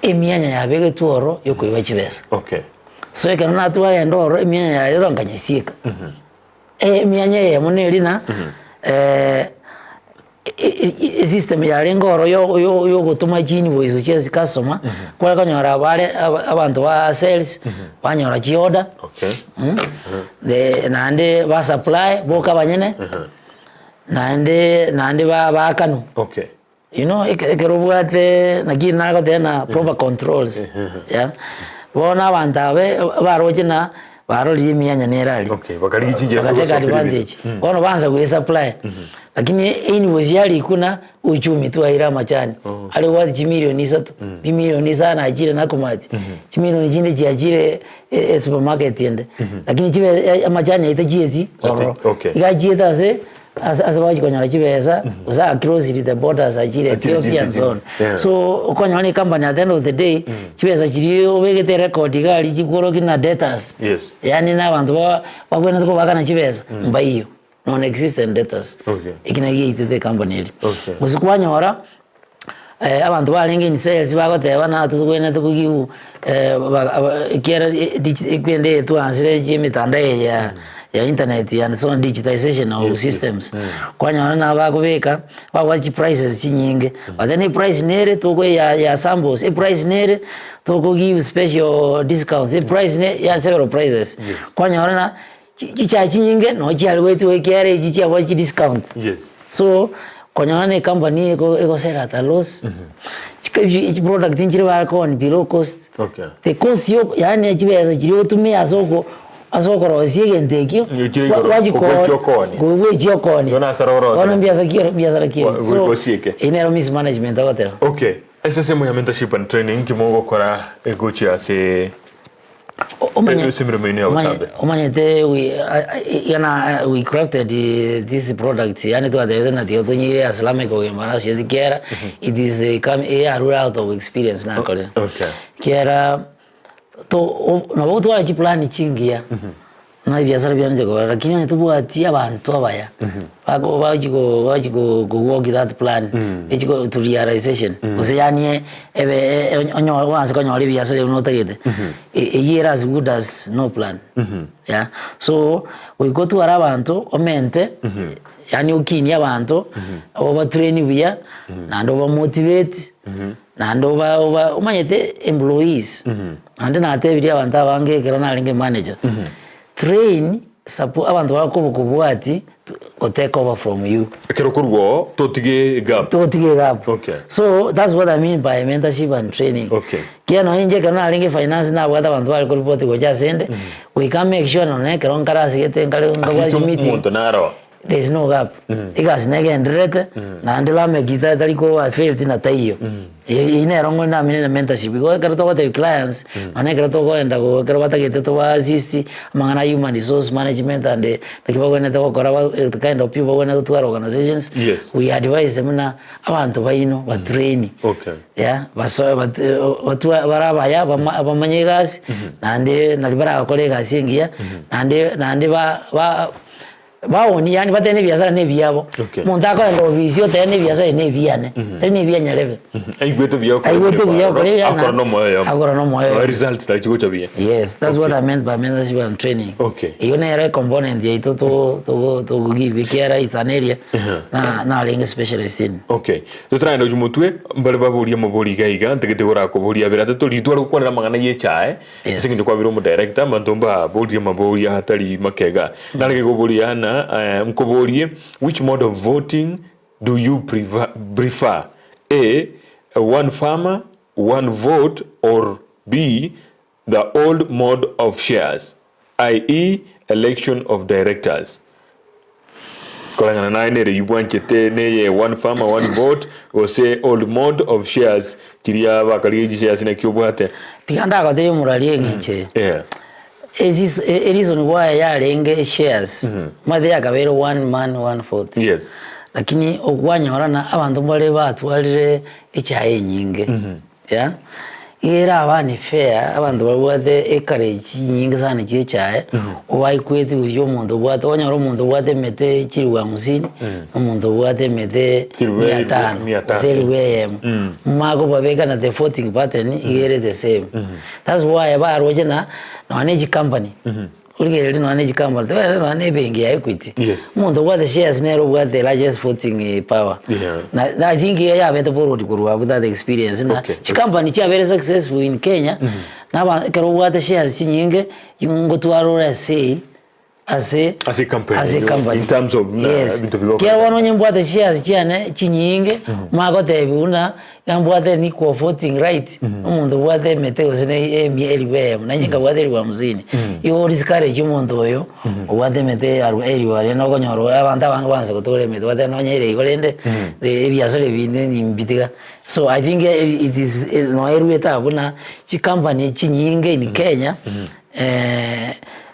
Emianya yabegetwe ororo yokoiba chibesa. Okay. So ekero natwagenda ororo emianya yaye ero nkanyesieka. Emianya eyemo neri na esystem yarenge ororo yo- yo- yogotoma chinvoice gochia ase customer, kware konyora bare aba- abanto ba sales, banyora chiorder, Okay. the naende ba supply boka abanyene, naende naende ba baakanwa. Okay. You know eke ekero obwate naki nagoteba ng'a proper controls yeah, bono abanto abe baroche ng'a barorire emianya nere aria. Okay, bakarigia chinchera Bagatake chigosokeria advantage. Bono baansa goesupply. Lakini einvoice yarikwa ng'a uchumi twaire amachani, are worth chimilioni isato, chimilioni isano achire Nakumatt, chimilioni chinde chiachire e- esupermarket ende. Lakini chibe amachani aye tachieti ororo. Okay. Iga achiete ase. Ase ase bagochi konyora chibesa, gose a closed the borders achire Achire Ethiopia and so on. Yeah. So okonyora na ecompany at the end of the day, chibesa chiria obegete erecord iga aria chikworokia na debtors. Yes. Yaani na abanto ba babwenerete kobakana chibesa, mbaiyo, non existent debtors. Okay. Eki naki giaitete ecompany eria. Okay. Gose kwanyora, abanto barenge in sales bagoteba ng'a tobwenerete ko give ekiagera ekwende eye twansire chia emetandao eye ya ya internet and so on digitization of systems. Kwanyora nabo bakobeka, babwate chiprices chinyinge, but then eprice nere toko ya ya samples, eprice nere toko give special discounts, eprice ne ya several prices. Kwanyora ng'a chichae chinyinge noo chiaruetwe ekiagera echi chiabwate chidiscounts. Yes. So. Konyora na ecompany ego egosell at a loss, chika chiproduct nchire bakoonia below cost, Okay. the cost yo yaani chibesa chiria ogotumia ase oko ase okorosia egento ekio, Nigo chire igoro, gwachikoo kobua okoonia. kobua echia okoonia. Igo nase aro orosire. Bono mbiasa ki oro mbiasara ki ere. Gwa- So, gosieke. eyio nero mismanagement ogoteba. Okay, ase ensemo ya mentorship and training nki mogokora gochia ase Omanye- Ase emeremo eye ya omanye- botambe. omanyete we yana we crafted this product yaani twatebete ng'a tiga tonyeire ase Islamic kogenda ase ekiagera it is a come eyarure out of experience nakorire. Okay. Ekiagera to nabo otware chiplan chingiya. Ng'a ebiasara bianche kobera, lakini onye tobwati abanto abaya, bako bachi ko bachi ko ko work that plan, echi ko to realization, gose yaani ebe e- onyore oanse konyora ebiasara ebio buna otagete, eyio ere as good as no plan, yeah. So, goika otware abanto omente, yaani okinie abanto, obatrain buya, naende obamotivate, naende oba oba omanyete employees. Naende natebirie abanto abange ekero narenge manager, train suppo abanto bakobokobwati go take over from you. Ekero okorwa oo totige egap. Totige egap. Okay. So that's what I mean by mentorship and training. Okay. Ekiagera nonye inche ekero narenge finance nabwate abanto bare koripoti gocha asende, goika make sure nonye ekero nkare asegete nkare At nkabwate least chimeeting. omonto naro. There is no gap. Egasi negendererete, naende Lameck tari ko failed na taiyo. Eyio nero ng'o namine na mentorship. Igo ekero togotebia clients, nonya ekero tokoenda go ekero batagete toba assist, amang'ana a human resource management and naki bagwenerete gokora ba the kind of people bagwenerete gotwara organizations, Yes. we advise them buna abanto baino ba train. Okay. Yeah, basoe bat batwa bare abaya bama bamanye egasi, naende nari barakore egasi engiya, naende naende ba ba. Baoni, yaani batebe na ebiasara na ebiabo. Okay. Omonto akoenda obisi otebe na ebiasara ebi na ebiane, tari na ebia nyarebe. Aigwete buya okora Aigwete buya okora ebiya akora na- na omoyo oyomo. akora na omoyo oyomo. Results nari chigocha buya. Yes, that's what I meant by mentorship and training. Okay. Eyio nere component yaito to to togogive ekiagera it's an area na narenge specialist in. Okay. Totaragenda gochia motwe, mbare baborie amabori iga iga, ntagete gorakoboria abere atato, riria tware gokwanera amang'ana ya echae, Yes. Ase eng'encho kwabire omodirector, abanto mbaborie amaboria atari makega. Narenge koboria Anna, eh, nkoborie, which mode of voting do you prefer, prefer? A, one farmer, one vote or B, the old mode of shares, i.e. election of directors? Koreng'ana naye nere eyio bwanchete neye one farmer one vote gose old mode of shares chiria bakarigia chishares naki obwate. Tiga ndagotebie omorwari eng'encho eye. Yeah. Esi ereason why yarenge shares omanyete yakabeire one man one vote. Yes. Lakini okwanyorana abanto mbare batwarire echae enyinge. Yeah, iga eraba unfair abanto babwate acreage chinyinge sana chia echae, obaequate gochia omonto obwate okonyora omonto obwate emete chilifu hamsini, omonto obwate emete Chilifu mia elifu tano, mia tano. gose elifu eyemo. Makobabeka na the voting pattern iga ere the same. That's why baroche na nonya na echicompany. Origereria nonya ne chikampani, tobe nonya ne ebenki ya Equity. Yes. Omonto obwate shares nere obwate largest voting power. Yeah. Na, na I think iga yabete forward korwa abwo that experience na Okay. chikampani chiabere successful in Kenya, na aba ekero obwate shares chinyinge, ngotwara ore esei ase Ase ecompany ase eyo, ecompany. in terms of buna Yes. ebinto bigokoreka. Ekiagera bono onye mbwate shares chiane chinyinge, magotebiwa buna Iga mbwate an equal voting right, omonto obwate emete gose ne emia elifu eyemo, nainche nkabwata elifu hamsini, igo o discourage omonto oyo obwate emete aru elifu aria nokonyora abanto abange baansa gotora emete bateba nonye ere igo rende ebiasara ebi nimbitiga. So I think it is nonya eruete abwo buna chicompany chinyinge in Kenya.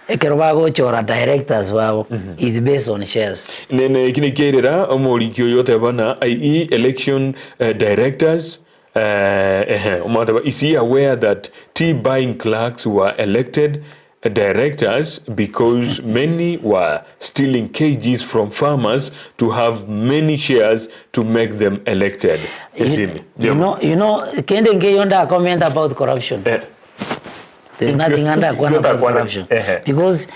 Ekero bagochora directors babo it's based on shares. Nene eki nekiairera omoriki oyo oteba na ie election directors ehe omoteba is he aware that tea buying clerks were elected directors because many were stealing kgs from farmers to have many shares to make them elected esimi You know, you know, kende nkeiyo nda comment about corruption. Eh. There's nothing under kwana about corruption. Because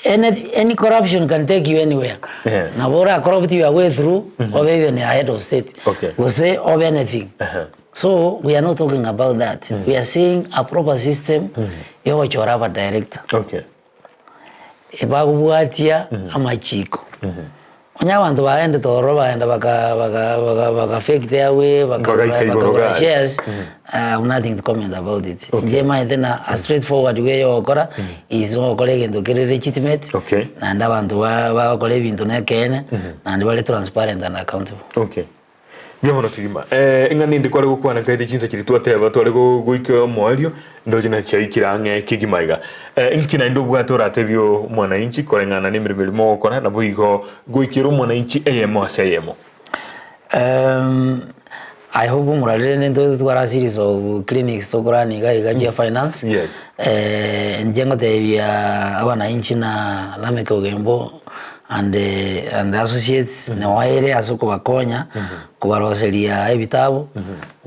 any, any corruption can take you anywhere. Yeah. Nabo ora corrupt your way through, mm -hmm. or even a head of state. Okay. Gose of anything. Uh -huh. So we are not talking about that. Mm. We are saying a proper system mm -hmm. yogochora aba director. Okay. Ebagobwatia mm -hmm. amachiko. Mm -hmm. Onye abanto baendete ororo bagenda baka baka baka baka fake their way bakagora Bagaika igoro bakagora gari. shares I have nothing to comment about it. Okay. Inche maete na a straight forward way ya ogokora is ogokora egento kere legitimate Okay. naende abanto ba bagokora ebinto na ekeene naende bare transparent and accountable. Okay. Mbuya mono kegima. Eh, ing'a ninde kware gokwana nkaete chinsa chiria twateba tware go- goika omoerio, ndoche na chiaikire ang'e kegima iga. Eh, inki naende obwate oratebie omwananchi koreng'ana na emeremo eria mogokora, naboigo goikera omwananchi eyemo ase eyemo? I hope omorarire nintwe twara series of clinics tokorani iga iga chia finance. Yes. Inche ngotebia abananchi na Lameck Ogembo and and associates noere ase okobakonya kobaroseria ebitabu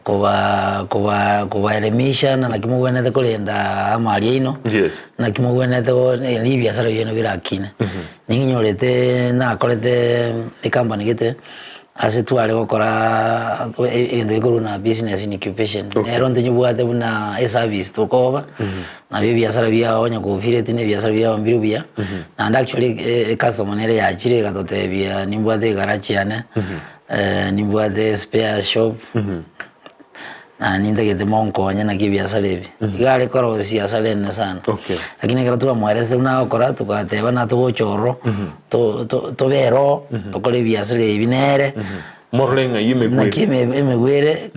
koba koba kobaelimisha na naki mobwenerete korenda amari aino Yes. naki mobwenerete go ebiasara biaino birakine. Ninyorete nakorete ecompany gete ase tware gokora egento gekorwa na business incubation. Okay. Nero ntonyebwate buna eservice tokoba, nabo ebiasara biago onye kofireti na ebiasara biago mbire buya, naende actually ecustomer nere yachire egatotebia nimbwate egarage yane, nimbwate espare shop, na nintagete monkonye naki ebiasara ebi. Iga are korosia asara enene sana. Okay. Lakini ekero twamoeresete buna agokora, togateba natogocha ororo, to- to- tobere oo, tokore ebiasara ebi nere, Morore ng'ai emegwere. naki eme- emegwere,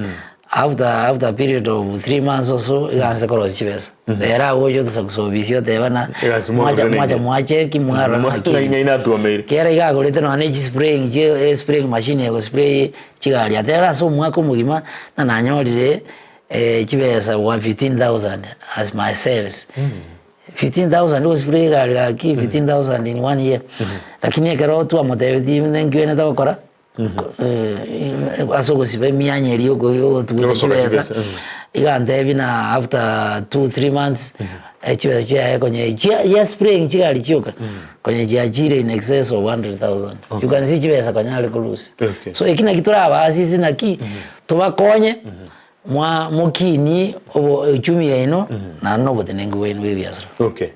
after after a period of 3 months or so, iga anse korosia chibesa. Ere agocha otosa ofisi oteba na Egasi mwarorire mwacha mwacha neng'ai. mwacheki mwarora naki Ng'ai ng'ai natwameire. Kera iga agorete nonya ne chispraying chie spraying machine egospray chigari ateba ase omwaka omogima na nanyorire chibesa bwa 15,000 as my sales. 15,000 ogospray egari gaki 15,000 in one year. Lakini ekero twamotebetie ninki oenete gokora ase ogosiba emianya eria ogotuguta Ogosoka chibesa, chibesa, iga antebia na after 2 3 months chibesa chiaye konye chia chia spraying chigari chioka konye chiachire in excess of 100,000. You can see chibesa konya are kolose. Okay. So eki naki torabaasisi naki tobakonye mwa mokinie obo uchumi yaino naende na obotenenku bwaino bwa ebiasara. Okay.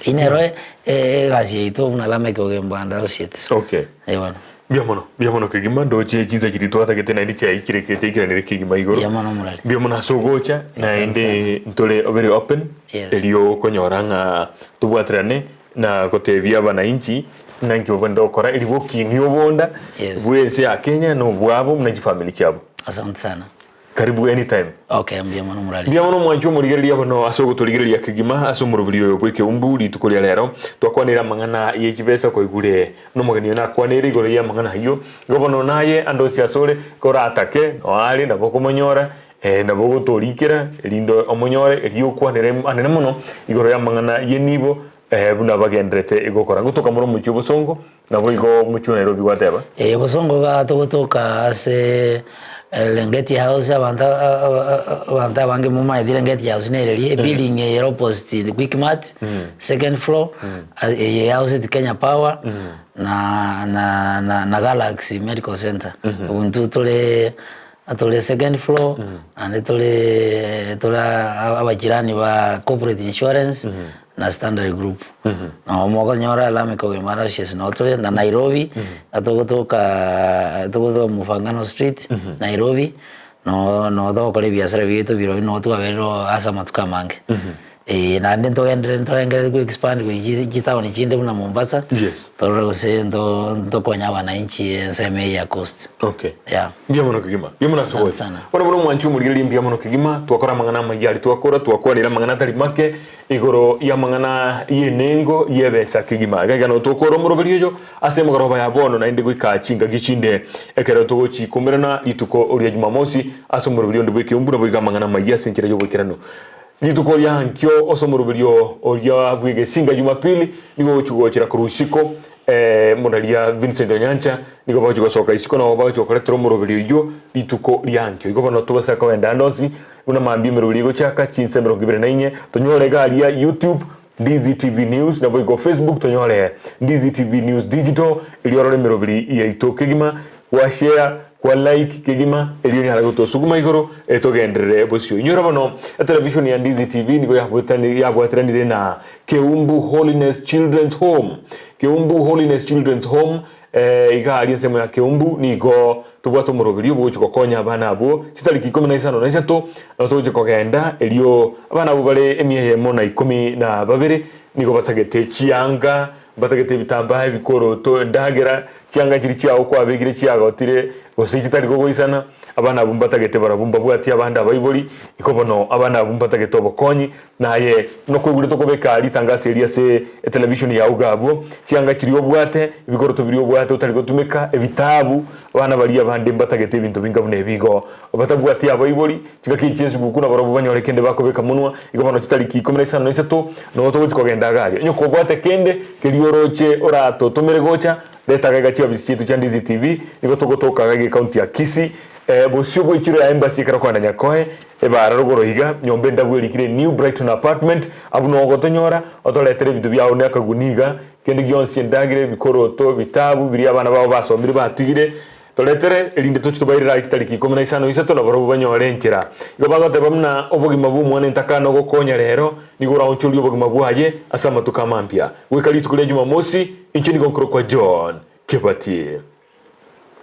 Eyio nero egasi yaito buna Lameck Ogembo and Associates. Okay. Eeh bono. Mbuya mono, mbuya mono kegima ndoche chinsa chiria twatagete naende chiaikire chiaikiranire kegima igoro. Mbuya mono omorari. Mbuya mono ase ogocha naende ntore very open Yes. erio okonyora ng'a tobwaterane na gotebia abananchi ng'a inki babwenerete gokora erio bokinie obonda Yes. bwa ense ya Kenya na obwabo buna chifamiri chiabo. Asante sana. Karibu anytime. Okay, mbuya mono omorari. Mbuya mono omwanchi omorigereria bono ase ogotorigereria kegima ase omoroberi oyo bw'ekeumbu rituko ria rero. Twakwanire amang'ana ye chibesa kwaigure nomogeni oyo nakwanere igoro y'amang'ana ayio. Igo bono naye ande onsi asore koratake noare nabo okomonyora nabo ogotorikera erinde omonyore erio okwanere anene mono igoro y'amang'ana y'enibo buna bagenderete gokora. Ngotoka more omochie obosongo Naboigo omochie o Nairobi gwateba. Ee, bosongo iga togotoka ase Lengeti House abanto abanto abange momaete Lengeti House nere eria ebuilding eye ere opposite Quickmart second floor eye ehoused Kenya Power na na na na Galaxy Medical Centre. Obwo intwe tore tore second floor naende tore tore abachirani ba Corporate Insurance na Standard Group. Nabo mokonyora Lameck Ogembo Aloysius nabo tore na Nairobi, togotoka togotoka Mufangano Street, Nairobi, noo noo togokora ebiasara biaito birobio noo twaberire oo ase amatuko amange. Eh, naende ntogenderere ntorengereri ko expand gochia chitown chinde buna Mombasa, Yes. torore gose nto ntokonye abananchi ensemo eye ya coast. Okay. Yeah. Mbuya mono kegima. Mbuya mono ase Asante ogocha. sana. Bono bono omwanchi omorigereria mbuya mono kegima, twakora amang'ana amaya aria twakora, twakwanire amang'ana atari make, Igoro y'amang'ana y'enengo y'ebesa kegima. Iga iga notokore omoroberi oyo ase emegoroba ya bono naende goika chingaki chinde ekero togochikomerana rituko ria Jumamosi ase omoroberi onde bw'ekeumbu naboigo amang'ana amayia ase enchera y'oboikeranu. Rituko ria ankio ase omoroberi oria bw'egesinga Jumapili nigo ogochia gochera korwa isiko moraria Vincent Onyancha nigo bagochia gosoka isiko nabo bagochia gokoretera omoroberi oyio rituko ria ankio. Igo bono tobasa kogenda ande onsi Buna mambia emeroberi egochaka chinsa 24, tonyore iga aria YouTube, Ndizi TV News, naboigo Facebook tonyore Ndizi TV News Digital, erio orore emeroberi yaito kegima, gwa share, gwa like kegima, erio onyare gotosuguma igoro togenderere bosio. Inyora bono etelevishoni ya Ndizi TV nigo yabwateranire na Keumbu Holiness Children's Home. Keumbu Holiness Children's Home. Iga aria ensemo ya Keumbu nigo tobwate omoroberio bw'ogochia gokonya abana abwo chitariki ikomi na isano na isato, nabo togochia kogenda erio abana abwo bare emia eyemo na ikomi na babere nigo batagete chianga, mbatagete ebitambaa, ebikoroto, endagera, chianga chiria chiao kwabekire chiagotire gose chitari kogoisana, abana abwo mbatagete barabwo mbabwati abande abaibori, igo bono abana abwo mbatagete obokonyi Naye nokoigure tokobeka ritangaso eri ase etelevishoni yao iga abwo, chianga chiria obwate, ebikoroto biria obwate otari gotumeka, ebitabu, abana baria abande mbatagete ebinto binga buna ebi igo batabwati abaibori, chingaki echi chi'esuguku nabarobwo banyore kende bakobeka monwa, igo bono chitariki ikomi na isano na isato noo togochi kogenda iga aria. Onye kobwate kende keria oroche oratotomere gocha, reta iga iga chiofisi chiaito chia Ndizi TV, nigo togotoka iga iga ecounty ya Kisii, bosio bw'echiro ya Embassy ekero okogenda Nyakoe, Ebaara rogoro iga, nyomba endabu erikire New Brighton Apartment, abwo noo ogotonyora, otoretere ebinto biao ne akaguni iga, kende gionsi endagera, ebikoroto, ebitabu biria abana bao basomire batigire, toretere, erinde toche tobairere aria chitariki ikomi na isano isato nabarobwo banyore enchera. Igo bagoteba buna obogima bw'omwana entakana ogokonya rero, nigo oraonchorie obogima bwaye ase amatuko amambia. Goika rituko ria Jumamosi, inche nigo nkorokwa John Kebati.